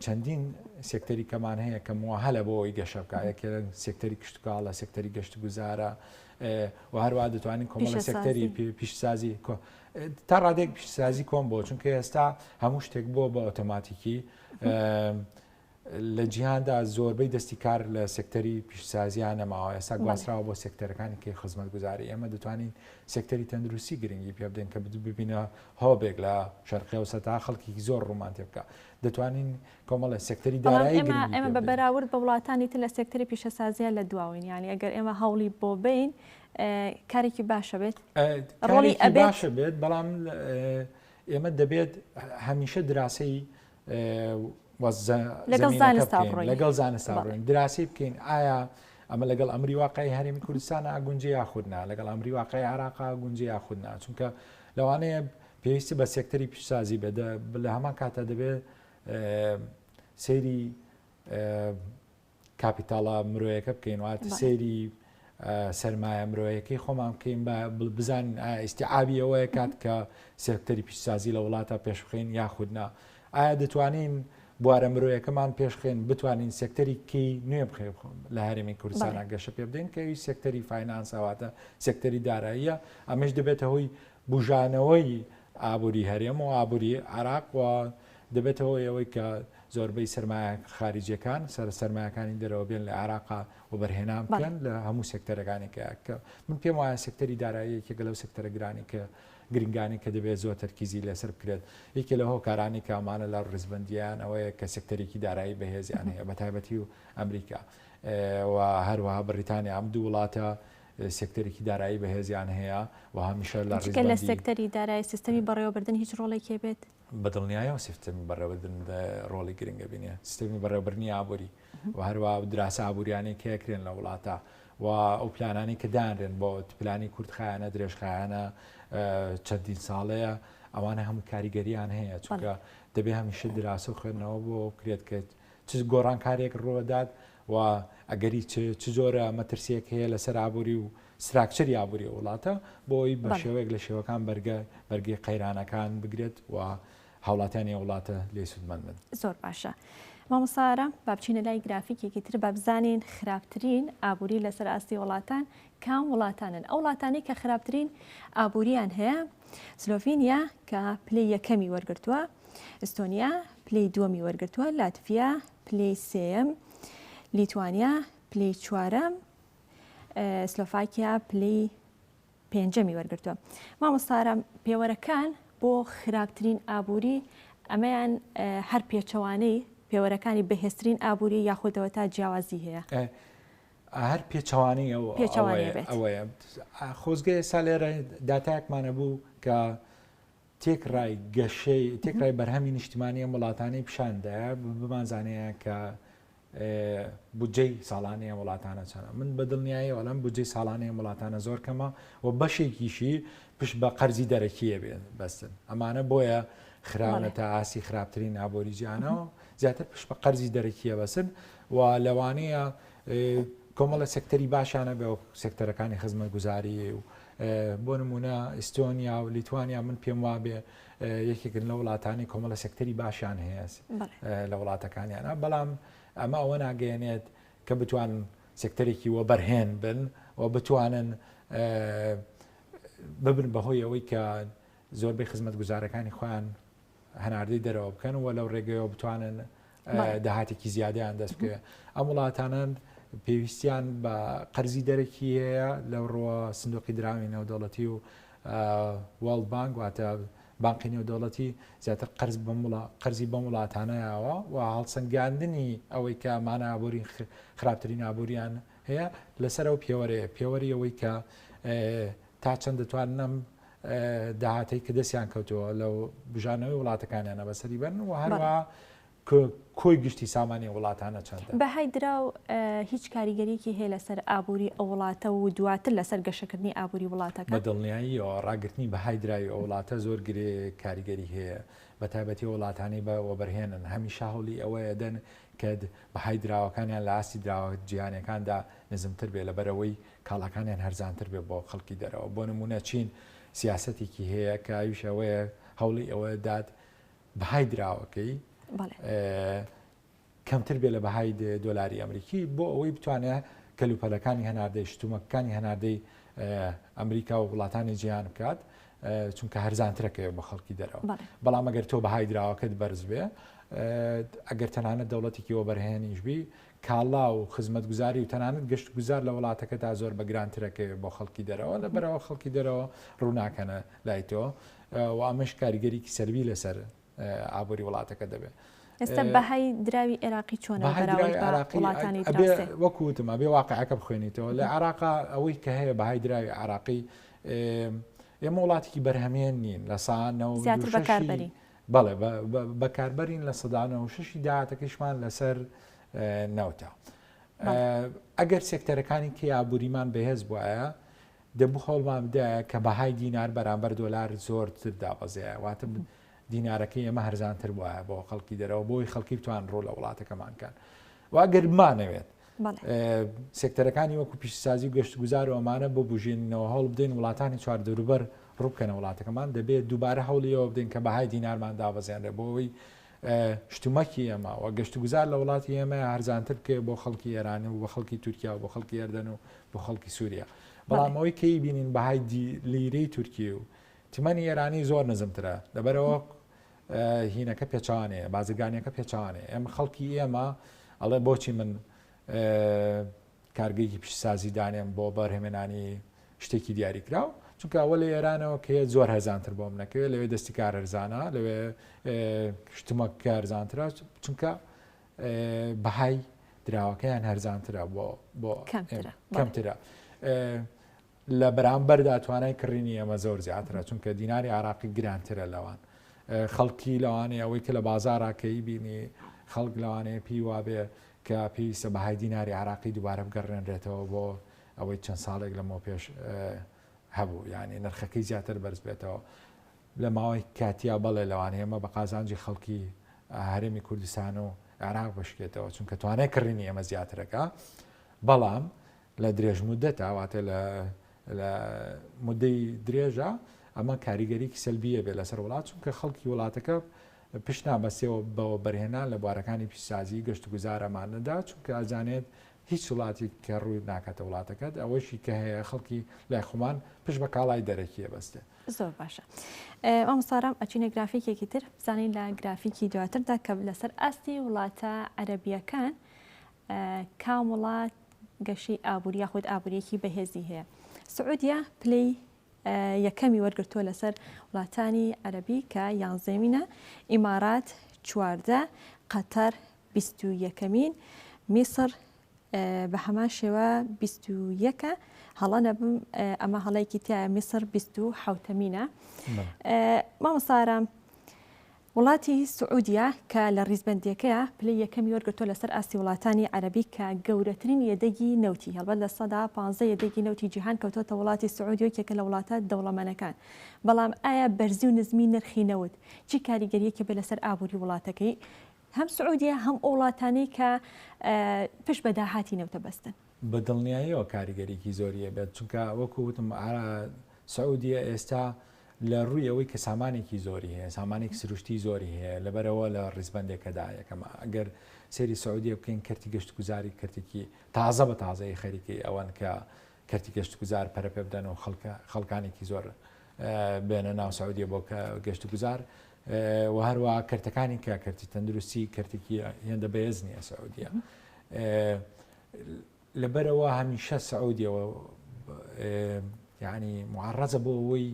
چەندین سێکتەری کەمان هەیە کە موەهەلە بۆ ئەوەی گەشە بکات، یەکێ سێکتەری کشتوکاڵە، سێکتەری گەشتوگوزارە و هەروەها دەتوانین کۆمەڵە سێکتەری پیشەسازی تا ڕادەیەک پیشەسازی کۆم بۆ چونکە ئێستا هەموو شتێک بۆ بە ئۆتۆماتیکی لە جیهاندا زۆربەی دەستی کار لە سێکتەری پیشەسازیان نەماوە ئێستا گواستراوە بۆ سێکتەرەکانی کەی خزمەتگوزاری ئێمە دەتوانین سێکتەری تەندروستی گرنگی پێ بدەین کە ببینە hub ێک لە شەرقی ئەوسەتا خەڵکێکی زۆر ڕوومان تێ بکا دەتوانین کۆمەڵە سێکتەری دارایی گرنگی ئێمە بە بەراورد بە وڵاتانی تر لە سێکتەری پیشەسازیە لە دواوین یانی ئەگەر ئێمە هەوڵی بۆ بین کارێکی باشە بێت ڕۆڵی باشە بێت بەڵام ئێمە دەبێت هەمیشە دراسەی لەگەڵ زانستا بڕۆین لەگەڵ زانستا بڕۆین دراسی بکەین ئایا ئەمە لەگەڵ ئەمری واقعی هەرێمی کوردستان ئاگونجێ یاخود نا لەگەڵ ئەمری واقعی عراق گونجێ یاخود نا چونکە لەوانەیە پێویستی بە سێکتەری پیشسازی بێت لە هەمان کاتە دەبێت سەیری کاپیتاڵە مرۆیەکە بکەین واتە سەیری سەرمایە مرۆیەکەی خۆمان بکەین بە بزانین ئایا ئیستیعابی ئەوەیە کات کە سێکتەری پیشسازی لە وڵاتە پێشبخەین یاخود نا ئایا دەتوانین بوارە مرۆیەکەمان پێشخەین بتوانین سێکتەری کەی نوێ بخێ لە هەرێمی کوردستان گەشە پێ بدەین کە ئەوی سێکتەری finance واتە سێکتەری داراییە ئەمەش دەبێتە هۆی بوژانەوەی ئابووری هەرێم و ئابووری عێراق و دەبێتە هۆی ئەوەی کە زۆربەی سەرمایە خاریجیەکان سەر سەرمایەکانی دەرەوە بێن لە عێراقا وەبەرهێنان بکەن لە هەموو سێکتەرەکانی کە کە من پێم وایە سێکتەری دارایی یەکێکە لەو سێکتەرە گرانی کە گرنگانی کە دەبێت زۆر تەرکیزی لەسەر بکرێت یەکێ لە هۆکارانی کە ئەمانە لە ڕیزبەندیان ئەوەیە کە سێکتەرێکی دارایی بەهێزیان هەیە بە تایبەتی و ئەمریکا و هەروەها بەریتانیا ئەم دوو وڵاتە سێکتەرێکی دارایی بەهێزیان هەیە و هەمیشە لە جگە لە سێکتەری دارایی سیستەمی بەڕێوەبردن هیچ ڕۆڵێکی هەبێت؟ بە دڵنیایەوە سیستەمی بەڕێوەبردن ڕۆڵی گرنگ ئەبینێ، سیستەمی بەڕێوەبردنی ئابووری و هەروەها ئەو دراسە ئابووریانەی کە ئەکرێن لە وڵاتە و ئەو پلانانەی کە دانرێن بۆ پلانی کورتخایەنە، درێژخایەنە، چەندین ساڵەیە، ئەوانە هەموو کاریگەریان هەیە چونکە دەبێ هەمیشە دراسە و خوێندنەوە بۆ بکرێت کە چ گۆڕانکاریەک ڕووەدات و ئەگەری چ چ جۆرە مەترسیەک هەیە لەسەر ئابووری و structure ی ئابووری ئەو وڵاتە بۆ ئەوەی بە شێوەیەک لە شێوەکان بەرگە بەرگەی قەیرانەکان بگرێت و هاوڵاتیانی ئەو وڵاتە لێی سوودمەند بن. زۆر باشە. مامۆستا ئارام با بچینە لای گرافیکێکی تر با بزانین خراپترین ئابووری لەسەر ئاستی وڵاتان کام وڵاتانن ئەو وڵاتانەی کە خراپترین ئابووریان هەیە سلۆڤینیا کە پلەی یەکەمی وەرگرتووە ئیستۆنیا پلەی دووەمی وەرگرتووە لاتڤیا پلەی سێیەم لیتوانیا پلەی چوارەم سلۆفاکیا پلەی پێنجەمی وەرگرتووە. مامۆستا ئارام پێوەرەکان بۆ خراپترین ئابووری ئەمەیان هەر پێچەوانەی پێوەرەکانی بەهێزترین ئابووری یاخودەوە تا جیاوازی هەیە؟ هەر پێچەوانەی ئەو ئەوەیە خۆزگە ئێستا لێرە داتایەکمانە بوو کە تێکڕای گەشەی تێکڕای بەرهەمی نیشتمانی ئەم وڵاتانەی پیشاندایە بمانزانەیە کە بودجەی ساڵانەی ئەم وڵاتانە چەنە؟ من بە دڵنیاییەوە ئەڵێم بودجەی ساڵانەی ئەم وڵاتانە زۆر کەمە و بەشێکیشی پشت بە قەرزی دەرەکیە بێ بەستن ئەمانە بۆیە خراونەتە ئاستی خراپترین ئابووری جیهانەوە زیاتر پشت بە قەرزی دەرەکیە بەسن و لەوانەیە کۆمەڵە سێکتەری باشانە بێ و سێکتەرەکانی خزمەتگوزاری و بۆ نمونە ئیستۆنیا و لیتوانیا من پێم وابێ یەکێکن لە وڵاتانی کۆمەڵە سێکتەری باشیان هەیە لە وڵاتەکانیانە بەڵام ئەمە ئەوە ناگەیەنێت کە بتوان سێکتەرێکی وەبەرهێن بن و بتوانن ببن بەهۆی ئەوەی کە زۆربەی خزمەتگوزارەکانی خۆیان هەناردەی دەرەوە بکەن و لەو ڕێگەیەوە بتوانن داهاتێکی زیادیان دەست بکەوێت ئەم وڵاتانە پێویستیان بە قەرزی دەرەکی هەیە لەو ڕووە سندوقی دراوی نێودەوڵەتی و World Bank واتە بانقی نێودەوڵەتی زیاتر قەرز بەم قەرزی بەم وڵاتانەیەوە و هەڵسەنگاندنی ئەوەی کە مانە ئابووری خراپترین ئابووریان هەیە لەسەر ئەو پێوەرەیە پێوەری ئەوەی کە تا چەند دەتوانن ئەم داهاتەی کە دەستیان کەوتەوە لە بژانەوەی وڵاتەکانیانە بەسەری بن و هەروە کۆی گشتی سامانی وڵاتانە چەندە؟ بەهای دراو هیچ کاریگەریەکی هەیە لەسەر ئابووری ئەو وڵاتە و دواتر لەسەر گەشەکردنی ئابووری وڵاتەکە؟ بە دڵنیاییەوە ڕاگرتنی بەهای دراوی ئەو وڵاتە زۆر گرێ کاریگەری هەیە بە تایبەتی وڵاتانی بە وەبەرهێنن هەمیشە هەوڵی ئەوەیە دەن کە بەهای دراوەکانیان لە ئاستی دراوە جیهانیەکاندا نزمتر بێ لەبەرئەوەی کاڵاکانیان هەرزانتر بێ بۆ خەڵکی دەرەوە بۆ نمونە چین سیاسەتێکی هەیە کە ئەویش ئەوەیە هەوڵی ئەوە دات بەهای دراوەکەی کەمتر بێ لە بەهای دۆلاری ئەمریکی بۆ ئەوەی بتوانێت کەلوپەلەکانی هەناردەی شتومەکانی هەناردەی ئەمریکا و وڵاتانی جیهان بکات چونکە هەرزانترەکەوێت بۆ خەڵکی دەرەوە بەڵام ئەگەر تۆ بەهای دراوەکەت بەرز بێ ئەگەر تەنانەت دەوڵەتێکی وەبەرهێنیش بی کاڵا و خزمەتگوزاری و تەنانەت گەشتگوزار لە وڵاتەکەدا زۆر بە گرانترەکەوێت بۆ خەڵکی دەرەوە لەبەرەوە خەڵکی دەرەوە ڕووناکەنە لای تۆ و ئەمەش کاریگەریکی سەلبی لەسەر ئابووری وڵاتەکە دەبێت. ئێستا بەهای دراوی عێراقی چۆنە بەراورد بە وڵاتانی دراوسێ؟ وەکو وتم ئەبێ واقعەکە بخوێنیتەوە لە عێراقا ئەوەی کە هەیە بەهای دراوی عێراقی ئێمە وڵاتێکی بەرهەمێن نین لە سا زیاتر بەکاربەرین بەڵێ بەکاربەرین 96% داهاتەکەیشمان لەسەر نەوتە. ئەگەر سێکتەرەکانی کەی ئابووریمان بەهێز بوایە دەبوو هەوڵمان بدایە کە بەهای دینار بەرامبەر دۆلار زۆرتر دابەزێ واتە دینارەکەی ئێمە هەرزانتر وایە بۆ خەڵکی دەرەوە بۆی خەڵکی بتوان ڕوو لە وڵاتەکەمان کەن و ئەگەر بمانەوێت سێکتەرەکانی وەکو پیشەسازی و گەشتگوزار و ئەمانە بۆ بژێنینەوە هەوڵ بدەین وڵاتانی چواردەوروبەر ڕووبکەنە وڵاتەکەمان دەبێت دووبارە هەوڵیەوە بدەین کە بەهای دینارمان دابەزێنرێ بۆ ئەوەی شتومەکی ئێمە و گەشتوگوزار لە وڵاتی ئێمە هەرزانتر بکەوێت بۆ خەڵکی ئێرانی و بۆ خەڵکی تورکیا و بۆ خەڵکی ئەردەن و بۆ خەڵکی سووریا بەڵام ئەوەی کەی بینین بەهای لیرەی تورکی و تمەنی ئێرانی زۆر نزمترە لەبەرەوە هینەکە پێچوانەیە بازرگانیەکە پێچوانەیە ئێمە خەڵکی ئێمە ئەڵێ بۆچی من کارگەیەکی پیشەسازی دانێم بۆ بەرهەمێنانی شتێکی دیاریکراو چونکە ئەوە لە ئێرانەوە کە زۆر هەرزانتر بۆم نەکەوێت لەوێ دەستی کار هەرزانە لەوێ شتمەکە هەرزانترە چونکە بەهای دراوەکەیان هەرزانترە بۆ بۆ کەمترە. لە بەرامبەردا توانای کڕینی ئێمە زۆر زیاترە چونکە دیناری عراقی گرانترە لەوان خەڵکی لەوانەیە ئەوەی کە لە بازاڕا کەی بینی خەڵک لەوانەیە پێی وابێ کە پێویستە بەهای دیناری عراقی دووبارە بگەڕێنرێتەوە بۆ ئەوەی چەند ساڵێک لەمەوە پێش هەبوو یعنی نرخەکەی زیاتر بەرز بێتەوە لە ماوەی کاتیا بەڵێ لەوانەیە ئەمە بە قازانجی خەڵکی هەرێمی کوردستان و عێراق بشکێتەوە چونکە توانای کڕینی ئێمە زیاترەکە بەڵام لە درێژ مودەتا واتە لە لە مودەی درێژە ئەمە کاریگەریکی سەلبیە بێ لەسەر وڵات چونکە خەڵکی وڵاتەکە. پشت نابەستێەوە بە وەبەرهێنان لە بوارەکانی پیشسازی گەشتوگوزار ئەمانەدا، چونکە ئەزانێت هیچ وڵاتیک کە ڕووی ناکاتە وڵاتەکەت، ئەوەشی کە هەیە خەڵکی لای خۆمان پشت بە کاڵای دەرەکی ئەبەستێ. زۆر باشە مامۆستا ئارام ئەچینە گرافیکێکی تر بزانین لە گرافیکی دواتردا کە لەسەر ئاستی وڵاتە عەرەبیەکان کام وڵات گەشەی ئابووری یاخود ئابووریەکی بەهێزی هەیە سعودیە پلەی یەکەمی وەرگرتووە لەسەر وڵاتانی عەرەبی کە یانزەمینە، ئیمارات 14، قەتەر 21ەمین، میسر بە هەمان شێوە 21ە، هەڵە نەبم ئەمە هەڵەیەکی تایە میسر 27ەمینە. مامۆستا ئارام وڵاتی سعودیە کە لە ڕیزبەندیەکەیە پلەی یەکەمی وەرگرتووە لەسەر ئاستی وڵاتانی عەرەبی کە گەورەترین یەدەگی نەوتی هەڵبەت 15% یەدەگی نەوتی جیهان کەوتۆتە وڵاتی سعودیە و یەکێکە لە وڵاتە دەوڵەمەنەکان بەڵام ئایا بەرزی و نزمی نرخی نەوت چی کاریگەریەکی بێ لەسەر ئابووری وڵاتەکەی هەم سعودیە هەم ئەو وڵاتانەی کە پشت بە داهاتی نەوتە بەستن؟ بە دڵنیاییەوە کاریگەریی زۆری ئەبێت، چونکە وەکو وتم سعودیە ئێستا لە ڕووی ئەوەی کە سامانێکی زۆری هەیە، سامانێکی سروشتی زۆری هەیە، لەبەرئەوە لە ڕیزبەندێکەدا یەکەمە. ئەگەر سەیری سعودیە بکەین کەرتی گەشتوگوزاری کەرتێکی تازە بە تازەی خەریکی ئەوەن کە کەرتی گەشتوگوزار پەرە پێ بدەن و خەڵکە خەڵکانێکی زۆر بێنە ناو سعودیە بۆ گەشتوگوزار و هەروە کەرتەکانی کە کەرتی تەندروستی کەرتێکی هێندە بەهێز نییە سعودیە. لەبەرئەوە هەمیشە سعودیەوە یعنی معڕەزە بۆ ئەوەی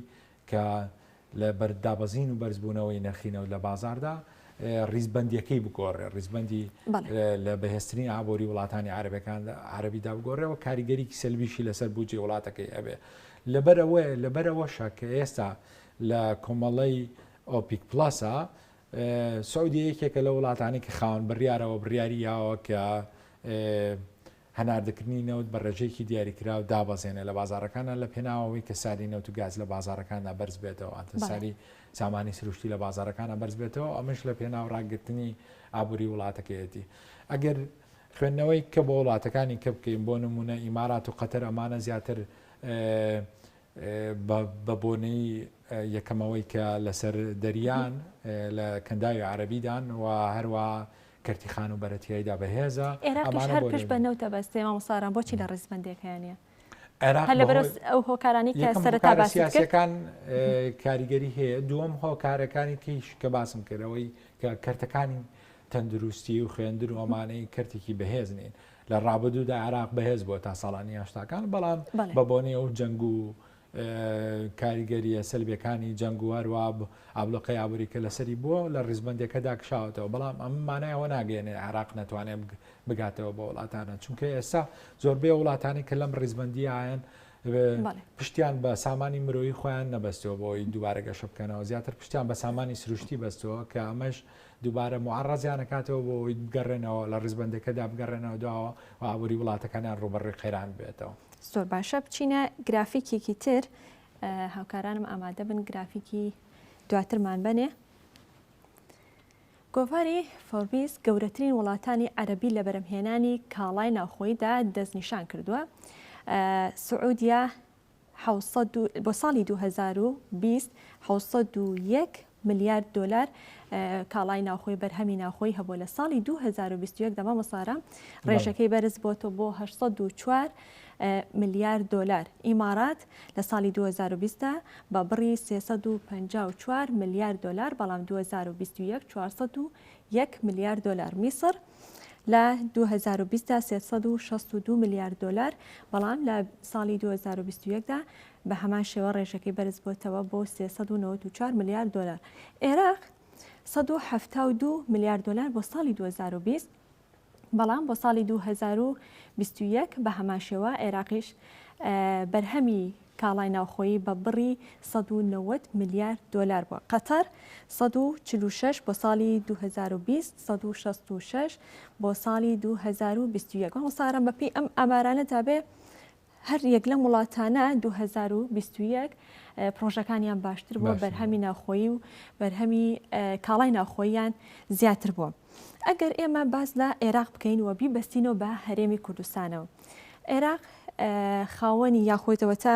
کە لە بەردابەزین و بەرزبوونەوەی نرخی نەوت لە بازاردا ڕیزبندیەکەی بگۆڕێ ڕیزبندی لە بەهێزترین ئابووری وڵاتانی عربەکان عربیدا بگۆڕێەوە کاریگەریکی سەلبیشی لەسەر بودجەی وڵاتەکەی ئەبێ لەبەرەوە لەبەرەوەشە کە ئێستا لە کۆمەڵەی ئۆپیک پلاسا سعودیە یەکێکە لە وڵاتانی کە خاوەن بڕیارەوە بڕیاری یاوە کە هەناردەکردنی نەوت بە ڕێژەیەکی دیاریکراو دابەزێنێ لە بازاڕەکاندا لە پێناو ئەوەی کە ساری نەوت و گاز لە بازاڕەکاندا بەرز بێتەوە، واتە ساری سامانی سروشتی لە بازاڕەکاندا بەرز بێتەوە، ئەمەش لە پێناو ڕاگرتنی ئابووری وڵاتەکەیەتی. ئەگەر خوێندنەوەی کە بۆ وڵاتەکانی کە بکەین بۆ نمونە ئیمارات و قەتەر ئەمانە زیاتر بە بۆنەی یەکەمەوەی کە لەسەر دەریان لە کەنداوی عەرەبیدان و هەروە کەرتی خانووبەرە تیایدا بەهێزە. عێراقیش هەر پشت بە نەوتە بەستێ مامۆستا ئارام بۆچی لە ڕیزبەندیەکەیا نیە؟ عێراق هەر لەبەر ئەو هۆکارانەی کە سەرەتا باست کرد. سیاسیەکان کاریگەری هەیە، دووەم هۆکارەکانی کەیش کە باسم کرد ئەوەی کە کەرتەکانی تەندروستی و خوێندن و ئەمانەی کەرتێکی بەهێز نین. لە ڕابردوودا عێراق بەهێز بووە تا ساڵانی هەشتاکان بەڵام بە بۆنەی ئەو جەنگ و کاریگەرییە سەلبیەکانی جەنگ و هەروەها ئابلۆقەی ئابووری کە لەسەری بووە لە ڕیزبەندیەکەدا کشاوەتەوە، بەڵام ئەمە مانای ئەوە ناگەیەنێت عێراق نەتوانێت بگاتەوە بە وڵاتانە، چونکە ئێستا زۆربەی وڵاتانی کە لەم ڕیزبەندییان پشتیان بە سامانی مرۆیی خۆیان نەبەستەوە بۆ ئەوەی دووبارە گەشە بکەنەوە، زیاتر پشتیان بە سامانی سروشتی بەستەوە کە ئەمەش دووبارە موعەڕەزیان ئەکاتەوە بۆ ئەوەی بگەڕێنەوە لە ڕیزبەندەکەدا بگەڕێنەوە دواوە و ئابووری وڵاتەکانیان ڕووبەڕووی قەیران ببێتەوە. زۆر باشە بچینە گرافیکێکی تر هاوکارانم ئامادە بن گرافیکی دواترمان بەنێ. گۆڤاری فۆربیس گەورەترین وڵاتانی عەرەبی لە بەرەمهێنانی کاڵای ناوخۆییدا دەستنیشان کردووە. سعودیە بۆ ساڵی 2020 701 ملیار دۆلار کاڵای ناوخۆی بەرهەمی ناوخۆی هەبووە لە ساڵی 2021 دا مامۆستا ئارام ڕێژەکەی بەرز بۆتەوە بۆ 804 ملیار دۆلار ئیمارات لە ساڵی 2020 دا بە بڕی 354 ملیار دۆلار بەڵام 2021 401 ملیار دۆلار میسر لە 2020 دا 362 ملیار دۆلار بەڵام لە ساڵی 2021 دا بە هەمان شێوە ڕێژەکەی بەرزبۆتەوە بۆ 394 ملیار دۆلار. عێراق 172 ملیار دۆلار بۆ ساڵی 2020، بەڵام بۆ ساڵی 2021 بە هەمان شێوە عێراقیش بەرهەمی کاڵای ناوخۆیی بە بڕی 190 ملیار دۆلار بووە. قەتەر 146 بۆ ساڵی 2020، 166 بۆ ساڵی 2021. مامۆستا ئارام بەپێی ئەم ئامارانە تا بێ هەر یەک لەم وڵاتانە 2021 پرۆژەکانیان باشتر بووە، بەرهەمی ناوخۆیی و بەرهەمی کاڵای ناوخۆییان زیاتر بووە. ئەگەر ئێمە باس لە عێراق بکەین و بیبەستینەوە بە هەرێمی کوردستانەوە، عێراق خاوەنی یاخۆیتەوە تا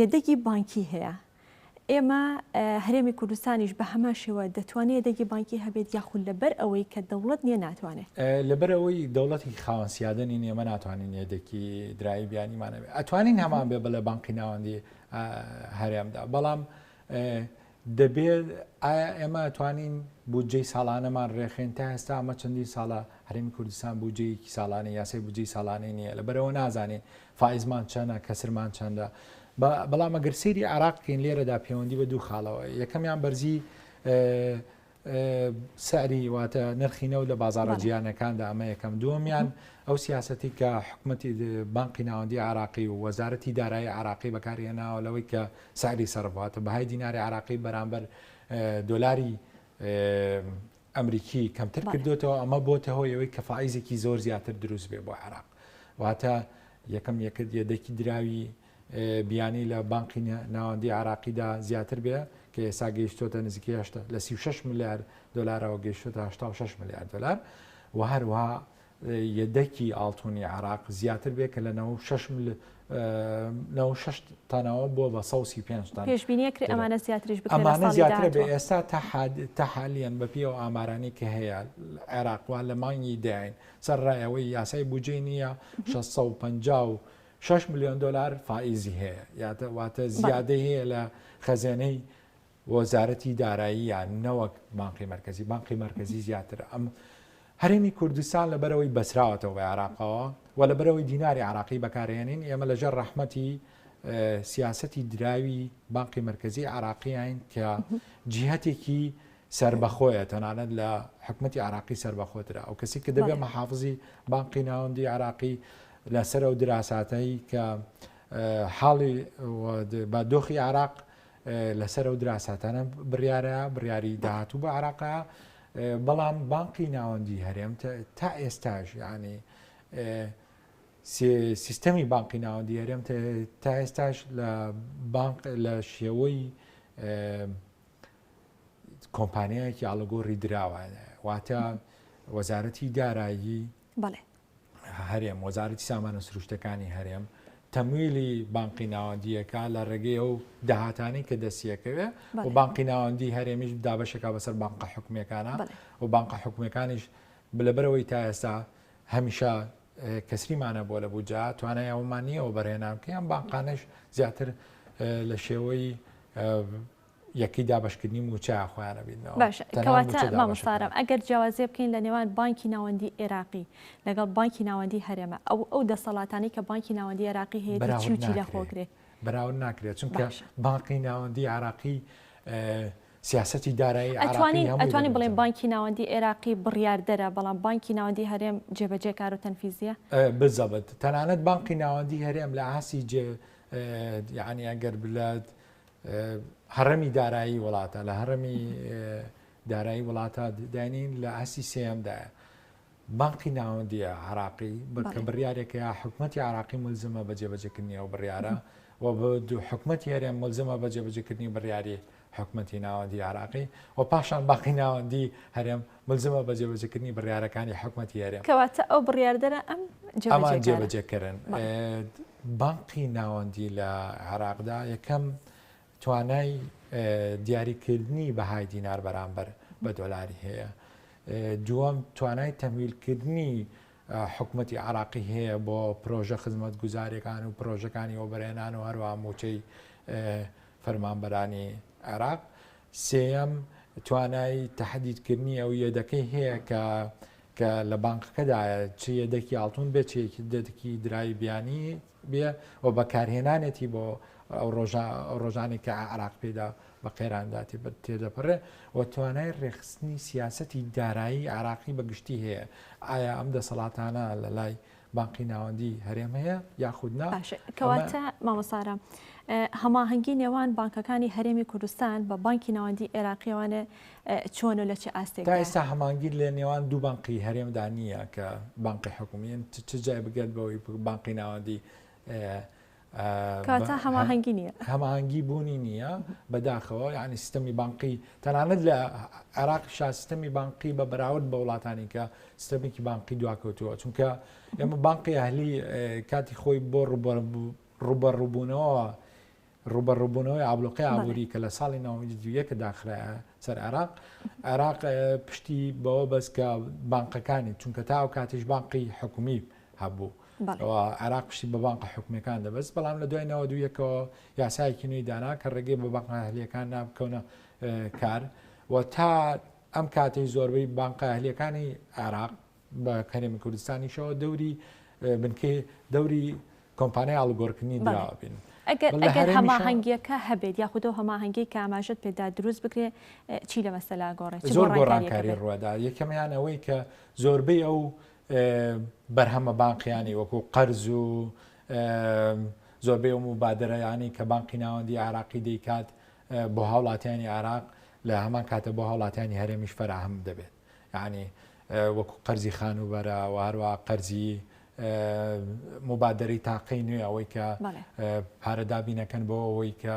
یەدەگی بانکی هەیە. ئێمە هەرێمی کوردستانیش بە هەمان شێوە دەتوانێت یەدەگی بانکی هەبێت یاخود لەبەر ئەوەی کە دەوڵەت نییە ناتوانێت؟ لەبەر ئەوەی دەوڵەتێکی خاوەن سیادە نین ئێمە ناتوانین یەدەکی دراوی بیانیمان هەبێت. ئەتوانین هەمان بێ بە لە بانقی ناوەندی هەرێمدا بەڵام دەبێت ئایا ئێمە ئەتوانین بودجەی ساڵانەمان ڕێخین تا ئێستا ئەمە چەندین ساڵە هەرێمی کوردستان بودجەیەکی ساڵانە یاسای بودجەی ساڵانەی نییە لەبەرەوە نازانین فائزمان چەنە، کەسرمان چەندە؟ بەڵام ئەگەر سەیری عێراق بکەین لێرەدا پەیوەندی بە دوو خاڵەوە یەکەمیان بەرزی سعری واتە نرخی نەوت لە بازاڕە جیهانەکاندا ئەمە یەکەم دووەمیان ئەو سیاسەتی کە حکومەتی بانقی ناوەندی عراقی و وەزارەتی دارایی عراقی بەکارهێناوە لەوەی کە سعری سەرف واتە بەهای دیناری عراقی بەرامبەر دۆلاری ئەمریکی کەمتر کردوێتەوە ئەمە بۆتە هۆی ئەوەی کە فائیزێکی زۆر زیاتر دروست بێ بۆ عێراق واتە یەکەم یەکرد یەدەکی دراوی بیانی لە بانقی ناوەندی عراقیدا زیاتر بێ کە ئێستا گەیشتۆتە نزیکەی هەشتا لە 36 ملیار دلارەوە گەیشتۆتە 86 ملیار دلار و هەروەها یەدەکی ئاڵتونی عێراق زیاتر بێ کە لە 96 مل 96 تەنەوە بووە بە 135 تەن. پێشبینی ئەکرێ ئەمانە زیاتریش بکرێن لە ئەمانە ساڵی زیاترە بێ داهاتووە. ئێستا تا حاد تا حالیەن بە پێی ئەو ئامارانەی کە هەیە عێراق وا لە مانگی دەین سەرەڕای ئەوەی یاسای بودجەی نییە 656 ملیۆن دۆلار فائیزی هەیە یاتە واتە بەڵێ. زیادەی هەیە لە خەزێنەی وەزارەتی داراییە نەوەک بانقی مەرکەزی، بانقی مەرکەزی زیاترە. ئەم هەرێمی کوردستان لەبەرئەوەی بەسراوەتەوە بە عێراقەوە و لەبەرئەوەی دیناری عێراقی بەکارهێنین ئێمە لەژێر ڕەحمەتی سیاسەتی دراوی بانقی مەرکەزی عێراقیین کە جیهەتێکی سەربەخۆیە تەنانەت لە حکومەتی عراقی سەربەخۆترە ئەو کەسی کە دەبێت مەحافزی بانقی ناوەندی عراقی لەسەر ئەو دراساتەی کە حاڵی بە دۆخی عراق لەسەر ئەو دراساتانە بڕیارە بڕیاری داهاتوو بە عراقە بەڵام بانقی ناوەندی هەرێم تا ئێستاش یعنی سیستەمی بانقی ناوەندی هەرێم تا ئێستاش لە بانق لە شێوەی کۆمپانیایەکی ئاڵوگۆڕی دراوە واتە وەزارەتی دارایی بەڵێ. هەرێم، وەزارەتی سامانە سروشتەکانی هەرێم تەمویلی بانقی ناوەندییەکە لە ڕێگەی ئەو داهاتانەی کە دەستیەکەوێ و بانقی ناوەندی هەرێمیش دابەشێکا بەسەر بانقە حکومیەکانە و بانقە حکومیەکانیش لەبەرەوەی تا ئێستا هەمیشە کەسریمانە بۆ لە بودجە توانای ئەومان نییە و بەرهێنان بکەین ئەم بانقانەش زیاتر لە شێوەی یەکەی دابەشکردنی مووچە خۆیان ئەبیننەوە. باشە تەنها کەواتە مووچە دابەش مامۆستا ئارام ئەکەن. ئەگەر جیاوازیە بکەین لە نێوان بانکی ناوەندی عێراقی لەگەڵ بانکی ناوەندی هەرێمە ئەو ئەو دەسەڵاتانەی کە بانکی ناوەندی عێراقی هەیەتی چی و بەراورد چی لە خۆ ناکرێ گرێ؟ بەراورد ناکرێت چونکە باشە. بانقی ناوەندی عێراقی سیاسەتی دارایی عێراقی ئەتوانین هەمووی ئەتوانین بڵێین دەبێتەوە. بانکی ناوەندی عێراقی بڕیاردەرە بەڵام بانکی ناوەندی هەرێم جێبەجێکار و تەنفیزیە؟ بالضبط تەنانەت بانقی ناوەندی هەرێم لە ئاستی جێ یعنی ئەگەر لە هەڕەمی دارایی وڵاتە لە هەڕەمی دارایی وڵاتە داینین لە ئاستی سێیەمدایە بانقی ناوەندیە عراقی کە بڕیارێکە حکوومەتتی عراقی ملزمە بە جێبەجێکردنی ئەو بڕیارە و بە دوو حکوومەتتی هەرێم ملزمە بە جێبەجێکردنی بڕیاری حکوومەتتی ناوەندی عراقی و پاشان باقی ناوەندی هەرێم ملزمە بە جێبەجێکردنی بڕیارەکانی حکوومەتتی هەرێم کەواتە ئەو بڕیاردەرە ئەم ئەمان جێبەجێکردن بانقی ناوەندی لە عێراقدا یەکەم توانای دیاریکردنی بەهای دینار بەرامبەر بە دۆلاری هەیە. دووەم توانای تەمویلکردنی حکومەتی عراقی هەیە بۆ پرۆژە خزمەتگوزاریەکان و پرۆژەکانی وەبەرهێنان و هەروەها موچەی فەرمانبەرانی عێراق. سێیەم توانای تەحدیدکردنی ئەو یەدەکەی هەیە کە کە لە بانقەکەدایە چ یەدەکی ئاڵتون بێت چ یەدەکی دراوی بیانی بێ و بەکارهێنانێتی بۆ ئەو ڕۆژە ئەو ڕۆژانەی کە عێراق پێدا بە قەیراندا تێدەپەڕێ و توانای ڕێکخستنی سیاسەتی دارایی عێراقی بە گشتی هەیە ئایا ئەم دەسەڵاتانە لە لای بانقی ناوەندی هەرێم هەیە یاخود نا؟ باشە کەواتە مامۆستا ئارام هەماهەنگی نێوان بانکەکانی هەرێمی کوردستان بە بانکی ناوەندی عێراقیەوانێ چۆن و لە چ ئاستێک تا ئێستا هەمانگیر لە نێوان دوو بانقی هەرێمدا نییە کە بانقی حکومیین چ جای بگەت بەوەی بانقی ناوەندی کاتە هەماهەنگی نییە هەماهەنگی بوونی نییە بەداخەوە یعنی سیستەمی بانقی تەنانەت لە عێراق شا سیستەمی بانقی بە بەراورد بە وڵاتانی کە سیستەمێکی بانقی دواکەوتووە چونکە ئێمە بانقی ئەهلی کاتی خۆی بۆ ڕووبەڕووبوونەوە. ڕووبەڕووبوونەوەی ئابلوقەی ئابووری کە لە ساڵی 91 داخرایە سەر عێراق، عێراق پشتی بەوە بەست کە بانقەکانی، چونکە تا ئەو کاتیش بانقی حکومی هەبوو، عێراق پشتی بە بانقە حکومیەکان دەبەست، بەڵام لە دوای 91ەوە یاسایەکی نوێی دانا کە ڕێگەی بە بانقە ئەهلیەکان نابکەونە کار و تا ئەم کاتەی زۆربەی بانقە ئەهلیەکانی عێراق بە هەرێمی کوردستانیشەوە دەوری بنکەی دەوری کۆمپانیای ئاڵوگۆڕکردنی دراوە بین. ئەگەر ئەگەر هەماهەنگیەکە هەبێت یاخود ئەو هەماهەنگیەی کە ئاماژەت پێدا دروست بکرێ چی لە مەسەلە گۆڕێت چ زۆر گۆڕانکاری ڕووەدا یەکەمیان ئەوەی کە زۆربەی ئەو بەرهەمە بانقیانی وەکو قەرز و زۆربەی ئەو مبادرەیانی کە بانقی ناوەندی عراقی دەیکات بۆ هاوڵاتیانی عراق لە هەمان کاتە بۆ هاوڵاتیانی هەرێمیش فەراهەم دەبێت یانی وەکو قەرزی خانووبەرە و هەروەها قەرزی موبادەرەی تاقەی نوێ ئەوەی کە پارە دابینەکەن بۆ ئەوەی کە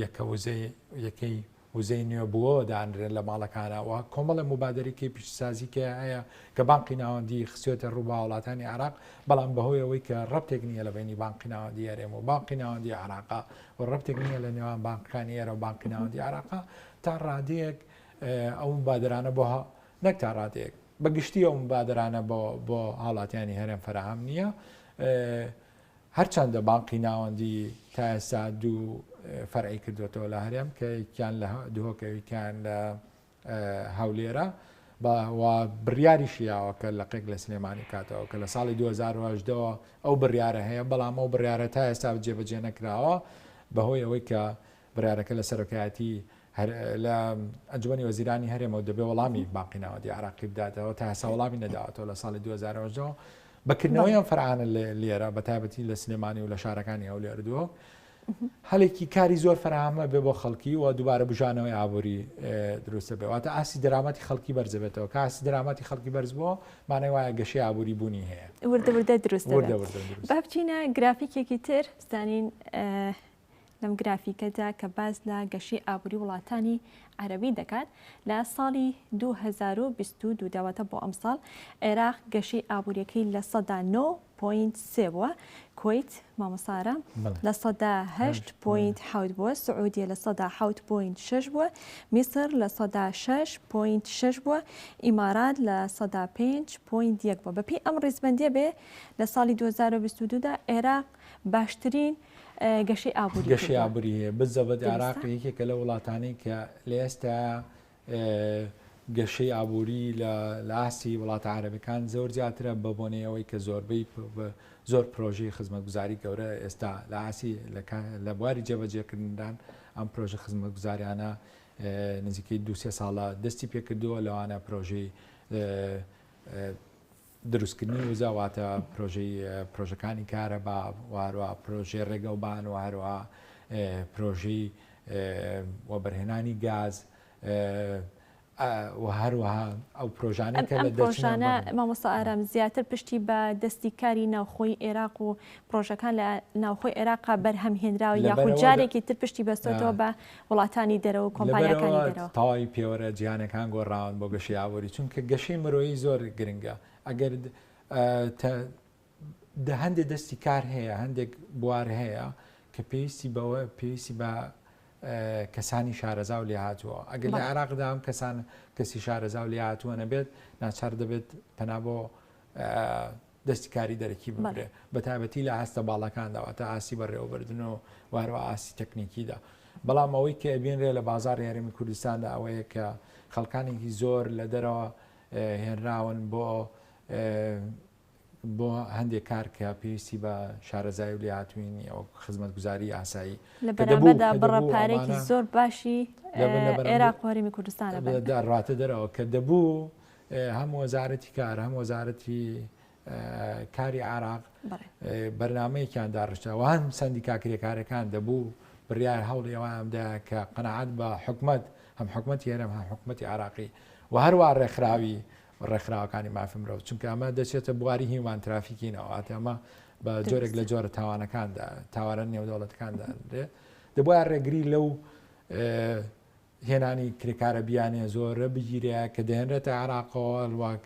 یەکە وزەی یەکەی وزەی نوێ بووەوە دانرێن لە ماڵەکانە و کۆمەڵە موبادەرێکی پیشسازی کە هەیە کە بانقی ناوەندی خسیۆتە ڕوو بە وڵاتانی عراق بەڵام بەهۆی ئەوەی کە ڕەتێک نییە لە بینی بانقی ناوەندی هەرێم و بانقی ناوەندی عراقا و ڕەتێک نییە لە نێوان بانقەکانی ئێرە و بانقی ناوەندی عراقا تا ڕادەیەک ئەو مبادرانە بۆ نەک تا ڕادەیەک بە گشتی ئەو مبادرانە بۆ بۆ هاوڵاتیانی هەرێم فەراهەم نییە هەرچەندە بانقی ناوەندی تا ئێستا دوو فەرعی کردوێتەوە لە هەرێم کە یەکیان لە دهۆکە یەکیان لە هەولێرە و بڕیاریشی یاوە کە لقێک لە سلێمانی کاتەوە کە لە ساڵی 2010ەوە ئەو بڕیارە هەیە بەڵام ئەو بڕیارە تا ئێستا جێبەجێ نەکراوە بەهۆی ئەوەی کە بڕیارەکە لە سەرۆکایەتی لە ئەنجومەنی وەزیرانی هەرێمەوە دەبێ وەڵامی بانقی ناوەندی عراقی بداتەوە تا ئێستا وەڵامی نەداوەتەوە لە ساڵی 2010 بەکردنەوەی ئەم فەرعانە لێرە بە تایبەتی لە سلێمانی و لە شارەکانی هەولێر دهۆک هەلێکی کاری زۆر فەراهەمە بێ بۆ خەڵکی و دووبارە بژانەوەی ئابووری دروستە بێ واتە ئاستی دەرامەتی خەڵکی بەرزەبێتەوە کە ئاستی دەرامەتی خەڵکی بەرز بۆ مانای وایە گەشەی ئابووری بوونی هەیە وردە وردە دروست وردە وردە با بچینە گرافیکێکی تر بزانین لەم گرافیکەدا کە باس لە گەشەی ئابووری وڵاتانی عەرەبی دەکات لە ساڵی 2022 دا واتە بۆ ئەمساڵ عێراق گەشەی ئابووریەکەی 9.3 بووە کوەیت مامۆستا ئارام 8.7 بووە سعودیە 7.6 بووە میسر 6.6 بووە ئیمارات 5.1 بووە بەپێی ئەم ڕیزبەندیە بێ لە ساڵی 2022 دا عێراق باشترین گەشەی ئابووری گەشەی ئابووری هەیە بزەبت عێراق یەکێکە لە وڵاتانی کە لە ئێستا گەشەی ئابووری لە ئاستی وڵاتە عەرەبەکان زۆر زیاترە بە بۆنەی ئەوەی کە زۆربەی زۆر پرۆژەی خزمەتگوزاری گەورە ئێستا لە ئاسی لە بواری جێبەجێکردندان ئەم پرۆژە خزمەتگوزاریانە نزیکەی دوسێ ساڵە دەستی پێکردووە لەوانە پرۆژەی دروستکردنی وزە واتە پرۆژەی پرۆژەکانی کارەبا و هەروەها پرۆژەی ڕێگەوبان و هەروەها پرۆژەی وەبەرهێنانی گاز و هەروەها ئەو پرۆژانەی کە لە پرۆژانە مامۆستا ئارام زیاتر پشتی بە دەستی کاری ناوخۆی عێراق و پرۆژەکان لە ناوخۆی عێراقا بەرهەم هێنراوە یاخود جارێکی تر پشتی بەستۆتەوە بە وڵاتانی دەرەوە و کۆمپانیاکانی دەرەوە. تەواوی پێوەرە جیهانەکان گۆڕاون بۆ گەشەی ئابووری چونکە گەشەی مرۆیی زۆر گرنگە ئەگەر هەندێک دەستی کار هەیە هەندێک بوار هەیە کە پێویستی بەوە پێویستی بە کەسانی شارەزا و لێهاتووە ئەگەر لە عێراقدا ئەم کەسان کەسی شارەزا و لێهاتووە نەبێت ناچار دەبێت پەنا بۆ دەستی کاری دەرەکی ببرێ بەتایبەتی لە ئاستە باڵاکاندا واتە ئاستی بەڕێوەبردن و وارەوە ئاستی تەکنیکیدا بەڵام ئەوەی کە ئەبینرێ لە بازاڕی هەرێمی کوردستاندا ئەوەیە کە خەڵکانێکی زۆر لە دەرەوە هێنراون بۆ بۆ هەندێک کار کە پێویستی بە شارەزای و لێهاتووی نییە وەک خزمەتگوزاری ئاسایی لە بەرامبەردا بڕە پارێکی زۆر باشی عێراق و هەرێمی کوردستانە ڕاتە دەرەوە کە دەبوو هەم وەزارەتی کار هەم وەزارەتی کاری عراق بەرنمەیەکیان داڕشتەوە هەم سندیکا کرێکارەکان دەبوو بڕیار هەوڵی ئەواندا کە قەنەعات بە حکومت هەم حکومەتی هەرێم هەم حکومەتی عراقی و هەروە ڕێکخراوی ڕێکخراوەکانی مافی مرۆڤ چونکە ئەمە دەچێتە بواری human trafficking ەوە واتە ئەمە بە جۆرێک لە جۆرە تاوانەکاندا تاوانە نێودەوڵەتەکاندا دەبوایە ڕێگری لەو هێنانی کرێکارە بیانیە زۆرە بگیرێ کە دەهێنرێتە عێراقەوە واک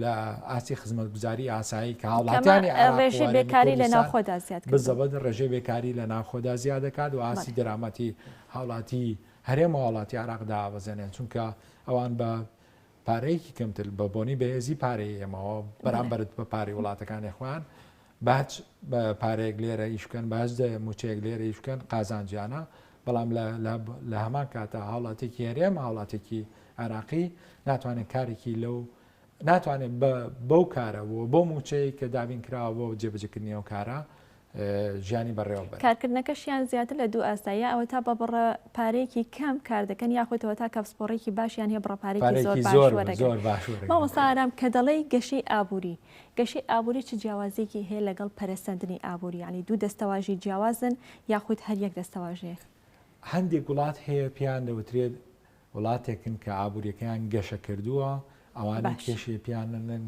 لە ئاستی خزمەتگوزاری ئاسایی کە هاوڵاتیانی عێراق ڕێژەی بێکاری لە ناوخۆدا زیاد کردووە. بزەبت ڕێژەی بێکاری لە ناوخۆدا زیاد دەکات و ئاستی دەرامەتی هاوڵاتی هەرێم و هاوڵاتی عێراق دابەزێنێت چونکە ئەوان بە پارەیەکی کەمتر بە بۆنی بەهێزی پارەی ئێمەوە بەرامبەرت بە پارەی وڵاتەکانی خۆیان باج بە پارەیەک لێرە ئیش بکەن باج موچەیەک لێرە ئیش بکەن قازانجیانە بەڵام لە هەمان کاتە هاوڵاتێکی هەرێم هاوڵاتێکی عێراقی ناتوانێت کارێکی لەو ناتوانێت بەو کارە و بۆ موچەیە کە دابین کراوە بۆ جێبەجێکردنی ئەو کارە ژیانی بەڕێوە بەرن. کارکردنەکەشیان زیاتر لە دوو ئاستە، یا ئەوەتا بە بڕە پارەیەکی کەم کار دەکەن یاخود ئەوەتا کە پسپۆڕێکی باشیان هەیە بڕە پارەیەکی زۆر پارەیەکی باش زۆر وەرەگرن. زۆر باش وەرەگرن. مامۆستا ئارام کە دەڵێی گەشەی ئابووری، گەشەی ئابووری چ جیاوازییەکی هەیە لەگەڵ پەرەسەندنی ئابووری؟ یانی دوو دەستەواژەی جیاوازن یاخود هەر یەک دەستەواژەیە؟ هەندێک وڵات هەیە پێیان دەوترێت وڵاتێکن کە ئابووریەکەیان گەشە کردووە، ئەوانەی باش. کێشەی پێیان نەن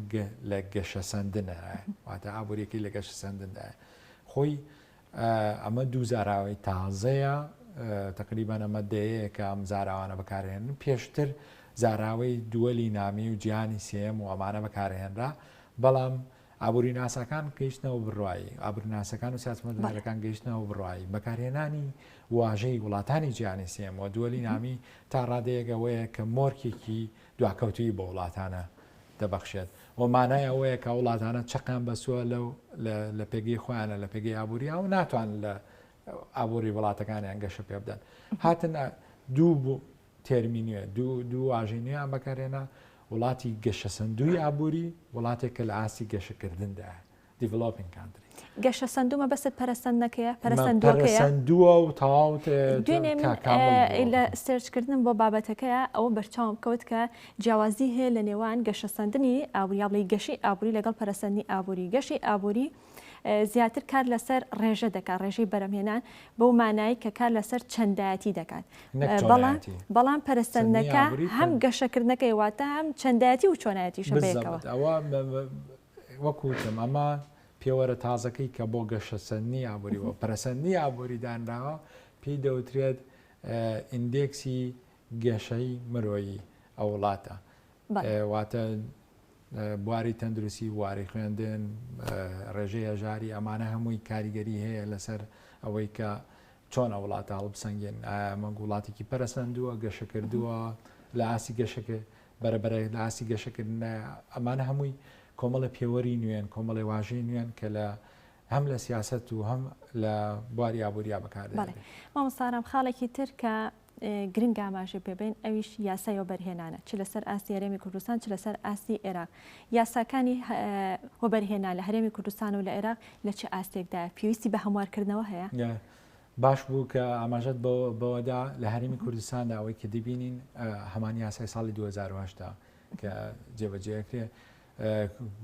لە گەشەسەندنایە، واتە ئابووریەکەی لە گەشەسەندندایە. خۆی ئەمە دوو زاراوەی تازەیە، تەقریبەن ئەمە دەیەیە کە ئەم زاراوانە بەکارهێنن. پێشتر زاراوەی دووەلی نامی و جیهانی سێیەم و ئەمانە بەکارهێنرا، بەڵام ئابووریناسەکان گەیشتنەوە بڕوایی، ئابووریناسەکان و سیاسەتمەدارەکان گەیشتنەوە بڕوایی، بەکارهێنانی واژەی وڵاتانی جیهانی سێیەم و دووەلی نامی تا ڕادەیەک ئەوەیە کە مۆرکێکی دواکەوتوویی بۆ وڵاتانە دەبەخشێت و مانای ئەوەیە کە وڵاتانە چەقیان بەستووە لەو لە پێگەی خۆیانە لە پێگەی ئابوورییە و ناتوانن لە ئابووری وڵاتەکانیان گەشە پێ بدەن. هاتن دوو تێرمی نوێ، دوو واژەی نوێیان بەکارهێنا، وڵاتی گەشەسەندووی ئابووری، وڵاتێک کە لە ئاستی گەشەکردندایە، Developing Country. گەشەسەندوو مەبەستت پەرەسەندنەکەیە؟ پەرەسەندووەکەیە؟ پەرەسەندووە و تەواو دوێنێ من کامڵ بووە. لە search کردنم بۆ بابەتەکەیە ئەوە بەرچاوم کەوت کە جیاوازی هەیە لە نێوان گەشەسەندنی ئابووری یا بڵێی گەشەی ئابووری لەگەڵ پەرەسەندنی ئابووری. گەشەی ئابووری زیاتر کار لەسەر ڕێژە دەکات، ڕێژەی بەرهەمهێنان بەو مانایەی کە کار لەسەر چەندایەتی دەکات. نەک بەڵام چۆنایەتی. بەڵام سەندنی پەرەسەندنەکە ئابووری هەم پەر گەشەکردنەکەی واتە هەم چەندایەتی و چۆنایەتیشە بەیەکەوە. بالضبط ئەوە وەکو وتم ئەمە پێوەرە تازەکەی کە بۆ گەشەسەندنی ئابووری و پەرەسەندنی ئابووری دانراوە پێی دەوترێت ئیندێکسی گەشەی مرۆیی ئەو وڵاتە واتە بواری تەندروستی، بواری خوێندن، ڕێژەی هەژاری ئەمانە هەمووی کاریگەری هەیە لەسەر ئەوەی کە چۆن ئەو وڵاتە هەڵبسەنگێن ئایا ئەمە وڵاتێکی پەرەسەندووە گەشەکردووە لە ئاستی گەشەکە بەرەبەرە لە ئاستی گەشەکردنە ئەمانە هەمووی کۆمەڵە پێوەری نوێن کۆمەڵی واژەی نوێن کە لە هەم لە سیاست و هەم لە بواری ئابووریا بەکاردێن. مامۆستا ئارام خاڵێکی تر کە گرنگە ئاماژەی پێ بەین ئەویش یاسای وەبەرهێنانە چ لەسەر ئاستی هەرێمی کوردستان چ لەسەر ئاستی عێراق یاساکانی وەبەرهێنان لە هەرێمی کوردستان و لە عێراق لە چ ئاستێکدایە پێویستی بە هەموارکردنەوە هەیە؟ باش بوو کە ئاماژەت بەوەدا لە هەرێمی کوردستاندا ئەوەی کە دەبینین هەمان یاسای ساڵی 2010 کە جێبەجێکرێ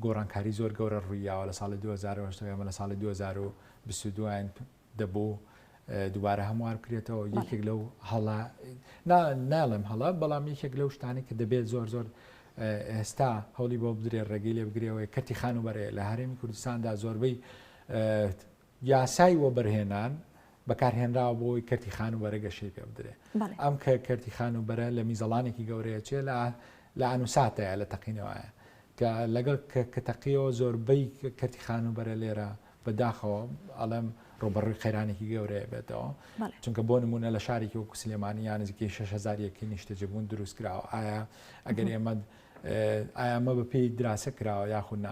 گۆڕانکاری زۆر گەورە ڕوویاوە لە ساڵی 2010 ئێمە لە ساڵی 2022 دەبوو دووبارە هەموار بکرێتەوە یەکێک لەو هەڵە ناڵێم هەڵە بەڵام یەکێک لەو شتانی کە دەبێت زۆر زۆر ئێستا هەوڵی بۆ بدرێ ڕێگەی لێ بگرێەوەی کەرتی خانوبەرەیە لە هەرێمی کوردستاندا زۆربەی یاسای وەبەرهێنان بەکارهێنراوە بۆی کەرتی خانوبەرە گەشەی پێ بدرێ ئەم کە کەرتی خانوبەرە لە میزەڵانێکی گەورەیە چێ لە لە ئانوساتەیە لە تەقینەوەیە کە لەگەڵ کە تەقیەوە زۆربەی کەرتی خانوبەرە لێرە بە داخەوە ئەڵێم ڕووبەڕووی قەیرانێکی گەورەیە بێتەوە چونکە بۆ نمونە لە شارێکی وەکو سلێمانی یان نزیکەی 6000 یەکەی نیشتەجێبوون دروست کراوە ئایا ئەگەر ئێمە ئایا ئەمە بە پێی دراسە کراوە یاخود نا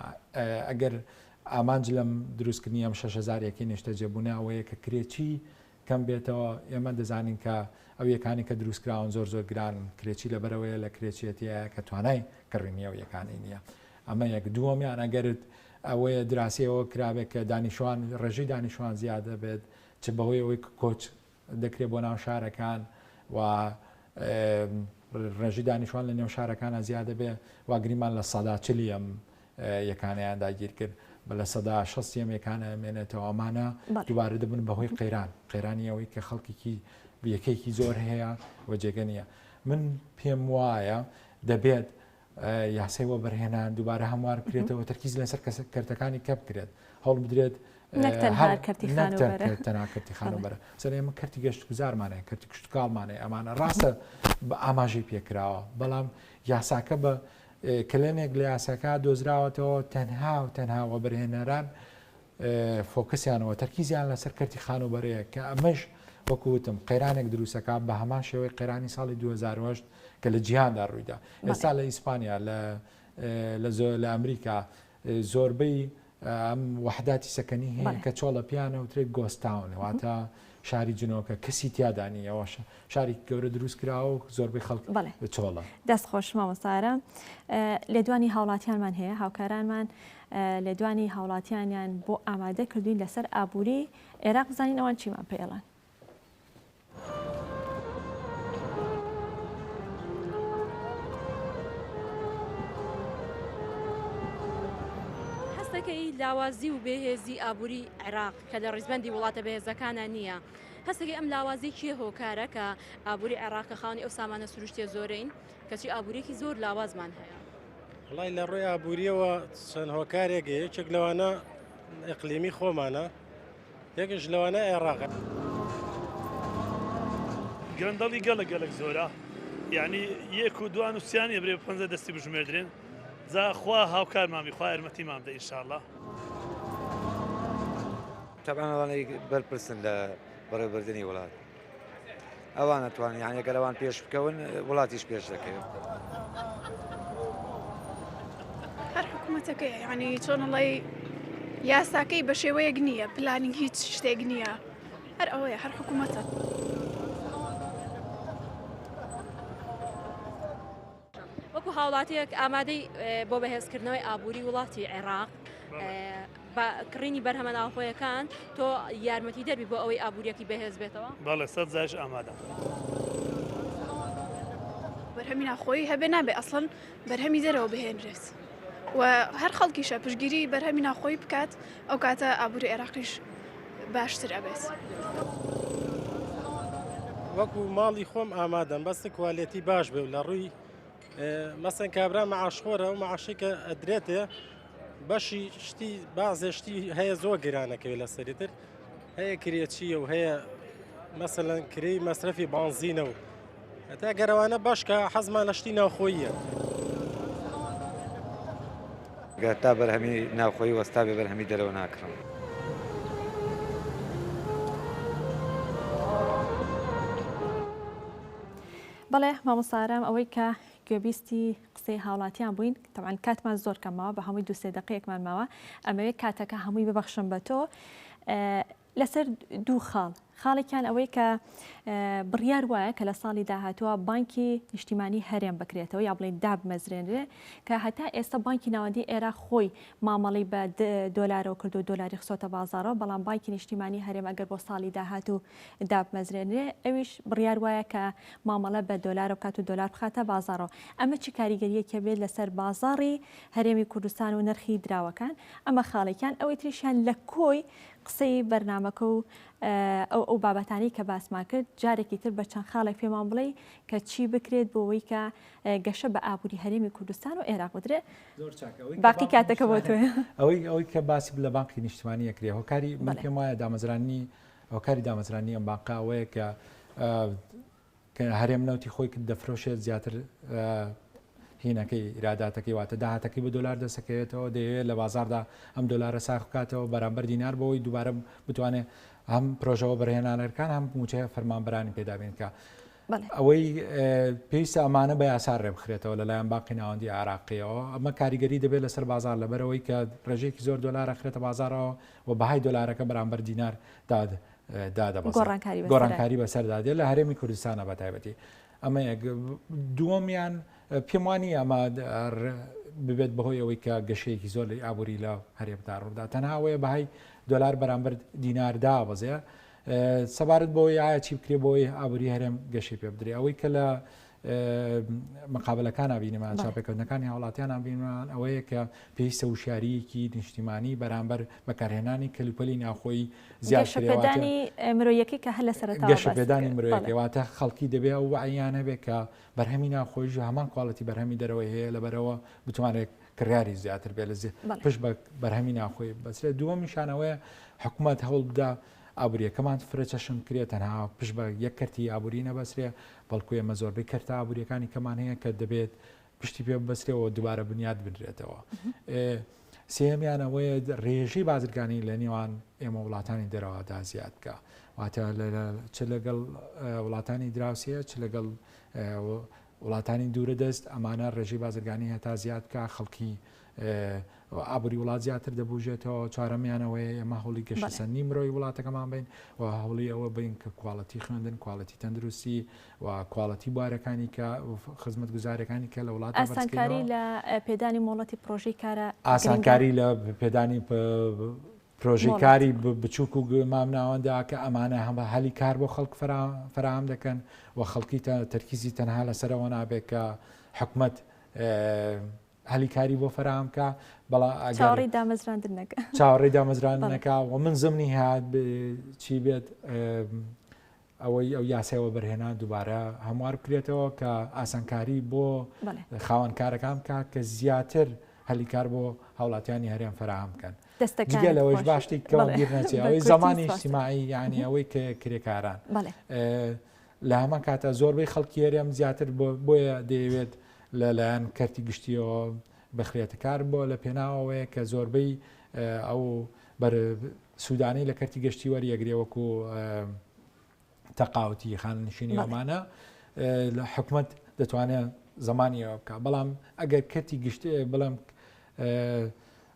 ئەگەر ئامانج لەم دروستکردنی ئەم 6000 یەکەی نیشتەجێبوونە ئەوەیە کە کرێچی کەم بێتەوە ئێمە دەزانین کە ئەو یەکانی کە دروست کراون زۆر زۆر گرانن کرێچی لەبەرەوەیە لە کرێچیەتیە کە توانای کڕینی ئەو یەکانی نییە ئەمە یەک دووەمیان ئەگەرت ئەوەیە دراسی ئەوە کرابێت کە دانیشوان ڕێژەی دانیشوان زیاد دەبێت چ بەهۆی ئەوەی کۆچ دەکرێت بۆ ناو شارەکان و ڕێژەی دانیشوان لە نێو شارەکانە زیاد دەبێت وا گریمان لە سەدا چلی ئەم یەکانیان داگیر کرد بە 60% ئەم یەکانە ئەمێنێتەوە ئەمانە دووبارە دەبن بەهۆی قەیران قەیرانی ئەوەی کە خەڵکێکی یەکێکی زۆر هەیە و جێگە نییە من پێم وایە دەبێت یاسای وەبەرهێنان دووبارە هەموار بکرێتەوە تەرکیز لەسەر کەرتەکانی کە بکرێت هەوڵ بدرێت تەنها کەرتی خانووبەرە سەر ئێمە کەرتی گەشت گوزارمانەیە کەرتی کشتتوکاڵمانەیە ئەمانە ڕاستە بە ئاماژەی پێکراوە بەڵام یاساکە بە. کەلێنێک لە یاساکە دۆزراوەتەوە تەنها و تەنها وەبەرهێنەران فۆکەسیانەوە تەرکیزیان لەسەر کەرتی خانووبەرەیە کە ئەمەش وەکو وتم قەیرانێک دروستەکە بە هەمان شێوەی قەیرانی ساڵی 2008 کە لە جیهاندا ڕوویدا ئێستا لە ئیسپانیا لە لە زۆر لە ئەمریکا زۆربەی ئەم وەحداتی سەکەنی هەیە کە چۆڵە پیانە وترێت گۆستاون واتە شاری جنۆکە کەسی تیادا نییە ئەوە شاری گەورە دروست کراوە و زۆربەی خەڵک چۆڵە. دەست خۆش مامۆستا ئارام. لێدوانی هاوڵاتیانمان هەیە هاوکارانمان لێدوانی هاوڵاتیانیان بۆ ئامادە کردوین لەسەر ئابووری عێراق بزانین ئەوان چیمان پێڵەن. هەستەکەی لاوازی و بێهێزی ئابووری عێراق کە لە ڕیزبەندی وڵاتە بەهێزەکانە نییە هەستەکەی ئەم لاوازی کێ هۆکارە کە ئابووری عێراق کە خاوەنی ئەو سامانە سروشتیە زۆرەین کەچی ئابووریەکی زۆر لاوازمان هەیە. وڵی لە ڕووی ئابووریەوە چەند هۆکارێک یەکێک لەوانە ئەقلیمی خۆمانە یەکیش لەوانە عێراقە. گەندەڵی گەلەک گەلەک زۆرە یعنی یەک و دوان و سیان ئەبرێ پەنجە دەستی بژمێردرێن جا خوا هاوکارمان بی خوا یارمەتیمان بدە ئینشاءاللە. تەبعەن ئەوانەی بەرپرسن لە بەڕێوەبردنی وڵات ئەوان ئەتوانن یانی ئەگەر ئەوان پێش بکەون وڵاتیش پێش دەکەوێت. هەر حکوومەتەکەی یعنی چۆن ئەڵێی یاساکەی بە شێوەیەک نییە پلانی هیچ شتێک نییە هەر ئەوەیە هەر حکوومەتە. وەکو هاوڵاتیەک ئامادەی بۆ بەهێزکردنەوەی ئابووری وڵاتی عێراق بە کڕینی بەرهەمە ناوخۆیەکان تۆ یارمەتی دەربی بۆ ئەوەی ئابووریەکی بەهێز بێتەوە؟ بەڵێ سەد جاریش ئامادەم. بەرهەمی ناوخۆیی هەبێ نابێ ئەسڵەن بەرهەمی دەرەوە بهێنرێت و هەر خەڵکیشە پشتگیری بەرهەمی ناوخۆیی بکات ئەو کاتە ئابووری عێراقیش باشتر ئەبێت. وەکو ماڵی خۆم ئامادەم بەس کوالێتی باش بێ و لە ڕووی مەسەن کابرا مەعاشخۆرە و مەعاشی کە ئەدرێتێ بەشی شتی بازێ شتی هەیە زۆر گرانەکەوێت لەسەری تر هەیە کرێچیە و هەیە مەسەلەن کرێی مەسرەفی بانزینە و هەتا گەرەوانە باشکە حەزمان لە شتی ناوخۆییە. گەر تا بەرهەمی ناوخۆیی وەستا بێ بەرهەمی دەرەوە ناکڕم. بەڵێ مامۆستا ئارام ئەوەی کە گوێبیستی قسەی هاوڵاتیان بووین تەبعەن کاتمان زۆر کەم ماوە بە هەمووی دوو سێ دەقەیەکمان ماوە ئەمەوێ کاتەکە هەمووی ببەخشم بە تۆ لەسەر دوو خاڵ خاڵێکیان ئەوەی کە بڕیار وایە کە لە ساڵی داهاتووە بانکی نیشتیمانی هەرێم بکرێتەوە یا بڵین دابمەزرێنرێ کە هەتا ئێستا بانکی ناوەندی عێراق خۆی مامەڵی بە دۆلارەوە کردو دۆلاری خسۆتە بازارەوە بەڵام بانکی نیشتیمانی هەرێم ئەگەر بۆ ساڵی داهاتوو دابمەزرێنرێ ئەویش بڕیار وایە کە مامەڵە بە دۆلارە بکات و دۆلار بخاتە بازاڕەوە ئەمە چ کاریگەریەکی هەبێت لەسەر بازاڕی هەرێمی کوردستان و نرخی دراوەکان ئەمە خاڵێکیان ئەوەی تریشیان لە کۆی قسەی بەرنامەکە و ئەو ئەو بابەتانەی کە باسمان کرد جارێکی تر بە چەند خاڵێک پێمان بڵێ کە چی بکرێت بۆ ئەوەی کە گەشە بە ئابووری هەرێمی کوردستان و عێراق بدرێت باقی کاتەکە بۆ تۆیە ئەوەی ئەوەی کە باسی لە بانقی نیشتمانی ئەکرێ هۆکاری من پێم وایە دامەزرانی هۆکاری دامەزرانی ئەم بانقە ئەوەیە کە کە هەرێم نەوتی خۆی کرد دەفرۆشێت زیاتر هینەکەی ئیراداتەکەی واتە داهاتەکەی بە دۆلار دەسەکەوێتەوە دەیەوێت لە بازاردا ئەم دۆلارە ساخ بکاتەوە بەرامبەر دینار بۆی دووبارە بتوانێت هەم پرۆژەوە بەرهێنانەکان هەم موچەیە فەرمانبەرانی پێدابین کە ئەوەی پێویستە ئەمانە بە یاسا ڕێبخرێتەوە لەلایەن باقی ناوەندی عراقیەوە ئەمە کاریگەری دەبێت لەسەر بازار لەبەرەوەی کە ڕێژەیەکی زۆر دۆلار ئەخرێتە بازارەوە و بەهای دۆلارەکە بەرامبەر دینار دادەبەزێت گۆڕانکاری بەسەردا دێت لە هەرێمی کوردستانە بە تایبەتی ئەمە یەک دووەمیان پێم وانی ئەمە ببێت بەهۆی ئەوەی کە گەشەیەکی زۆر لە ئابووری لە هەرێمدا ڕوودا تەنها ئەوەیە بەهای دۆلار بەرامبەر دینار دابەزێ سەبارەت بۆی ئایا چی بکرێ بۆی ئابووری هەرێم گەشەی پێ بدرێ ئەوەی کە لە مقابلەکانا بینیمان، چاوپێکەوتنەکانی هاوڵاتیانا بینیمان ئەوەیە کە پێویستە وشیارییەکی نیشتیمانی بەرامبەر بەکارهێنانی کەلوپەلی ناوخۆیی زیاد بکرێت. گەشەپێدانی مرۆیەکەی کە هەر لە سەرەتاوە باست کرد. گەشەپێدانی مرۆیەکەی واتە خەڵکی دەبێ ئەو وەعییان هەبێ کە بەرهەمی ناوخۆیش هەمان کواڵێتی بەرهەمی دەرەوەی هەیە لەبەرئەوە بتوانێت کڕیاری زیاتر بێ لە پشت بە بەرهەمی ناوخۆیی ببەسترێت. دووەمیشان ئەوەیە حکومەت هەوڵ بدا ئابوورییەکەمان فرەچەشن بکرێت، تەنها پشت بە یەک کەرتی ئابووری نەبەسترێ، بەڵکو ئێمە زۆربەی کەرتە ئابوورییەکانی کەمان هەیە کە دەبێت پشتی پێ ببەسترێەوە دووبارە بنیات بنرێتەوە. سێیەمیان ئەوەیە ڕێژەی بازرگانی لە نێوان ئێمە وڵاتانی دەرەوەدا زیاد بکە واتە چ لەگەڵ وڵاتانی دراوسێ چ لەگەڵ وڵاتانی دوورە دەست ئەمانە ڕێژەی بازرگانی هەتا زیاد بکە خەڵکی ئابووری وڵات زیاتر دەبوژێتەوە چوارەمیان ئەوەیە ئێمە هەوڵی گەشەسەندنی مرۆی وڵاتەکەمان بین و هەوڵی ئەوە بین کە quality خوێندن quality تەندروستی و quality بوارەکانی کە خزمەتگوزاریەکانی کە لە وڵات ئاسانکاری لە پێدانی مۆڵەتی پرۆژەی کارە ئاسانکاری لە پێدانی پرۆژەی کاری بچووک و مامناوەندا کە ئەمانە هەمە هەلی کار بۆ خەڵک فراهەم دەکەن و خەڵکی تەرکیزی تەنها لەسەرەوە نابێت کە حکومت هەلی کاری بۆ فەراهەم کا بەڵام ئەگەر چاوەڕێی دامەزراندن نەکا چاوەڕێی دامەزراندن نەکا و من زمنی هات چی بێت ئەوەی ئەو یاسای وەبەرهێنان دووبارە هەموار بکرێتەوە کە ئاسانکاری بۆ خاوەن کارەکان بکات کە زیاتر هەلی کار بۆ هاوڵاتیانی هەرێم فەراهەم بکەن جگە لەوەش باشتێک کە بیر نەچێ ئەوەی زمانی ئیجتیماعی یعنی ئەوەی کە کرێکاران لە هەمان کاتە زۆربەی خەڵکی هەرێم زیاتر بۆیە دەیەوێت لەلایەن کەرتی گشتیەوە بخرێتە کار بۆ لە پێناوەوەیە کە زۆربەی ئەو بەر سوودانەی لە کەرتی گشتی وەریەگرێ وەکو تەقاوتی خانەنشینی ئەمانە لە حکومت دەتوانێت زمانی ئەوە بکە بەڵام ئەگەر کەرتی گشتی بڵێم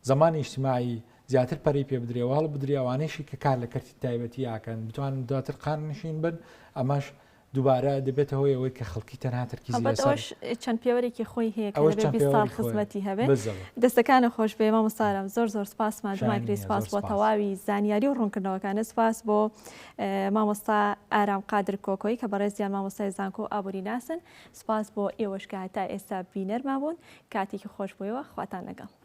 زمانی ئیجتیماعی زیاتر پەرەی پێ بدرێ و هەڵ بدرێ ئەوانەیشی کە کار لە کەرتی تایبەتی ئاکەن بتوانن دواتر خانەنشین بن ئەمەش دووبارە دەبێتە هۆی ئەوەی کە خەڵکی تەنها تەرکیزی هەڵبەت لەسەر ئەوەش چەند پێوەرێکی خۆی هەیە کە ئەوەش دەبێت چەند 20 ساڵ پێوەری خۆیە خزمەتی هەبێت بالضبط. دەستەکانت خۆش بێ مامۆستا ئارام زۆر زۆر سپاس ماندوو شایانی ماگری نییە سپاس زۆر بۆ سپاس. تەواوی زانیاری و ڕوونکردنەوەکانت سپاس بۆ مامۆستا ئارام قادر کۆکۆی کە بەڕێزیان مامۆستای زانکۆ و ئابووریناسن سپاس بۆ ئێوەش کە هەتا ئێستا بینەرمان بوون کاتێکی خۆش بۆ ئێوە خواتان لەگەڵ.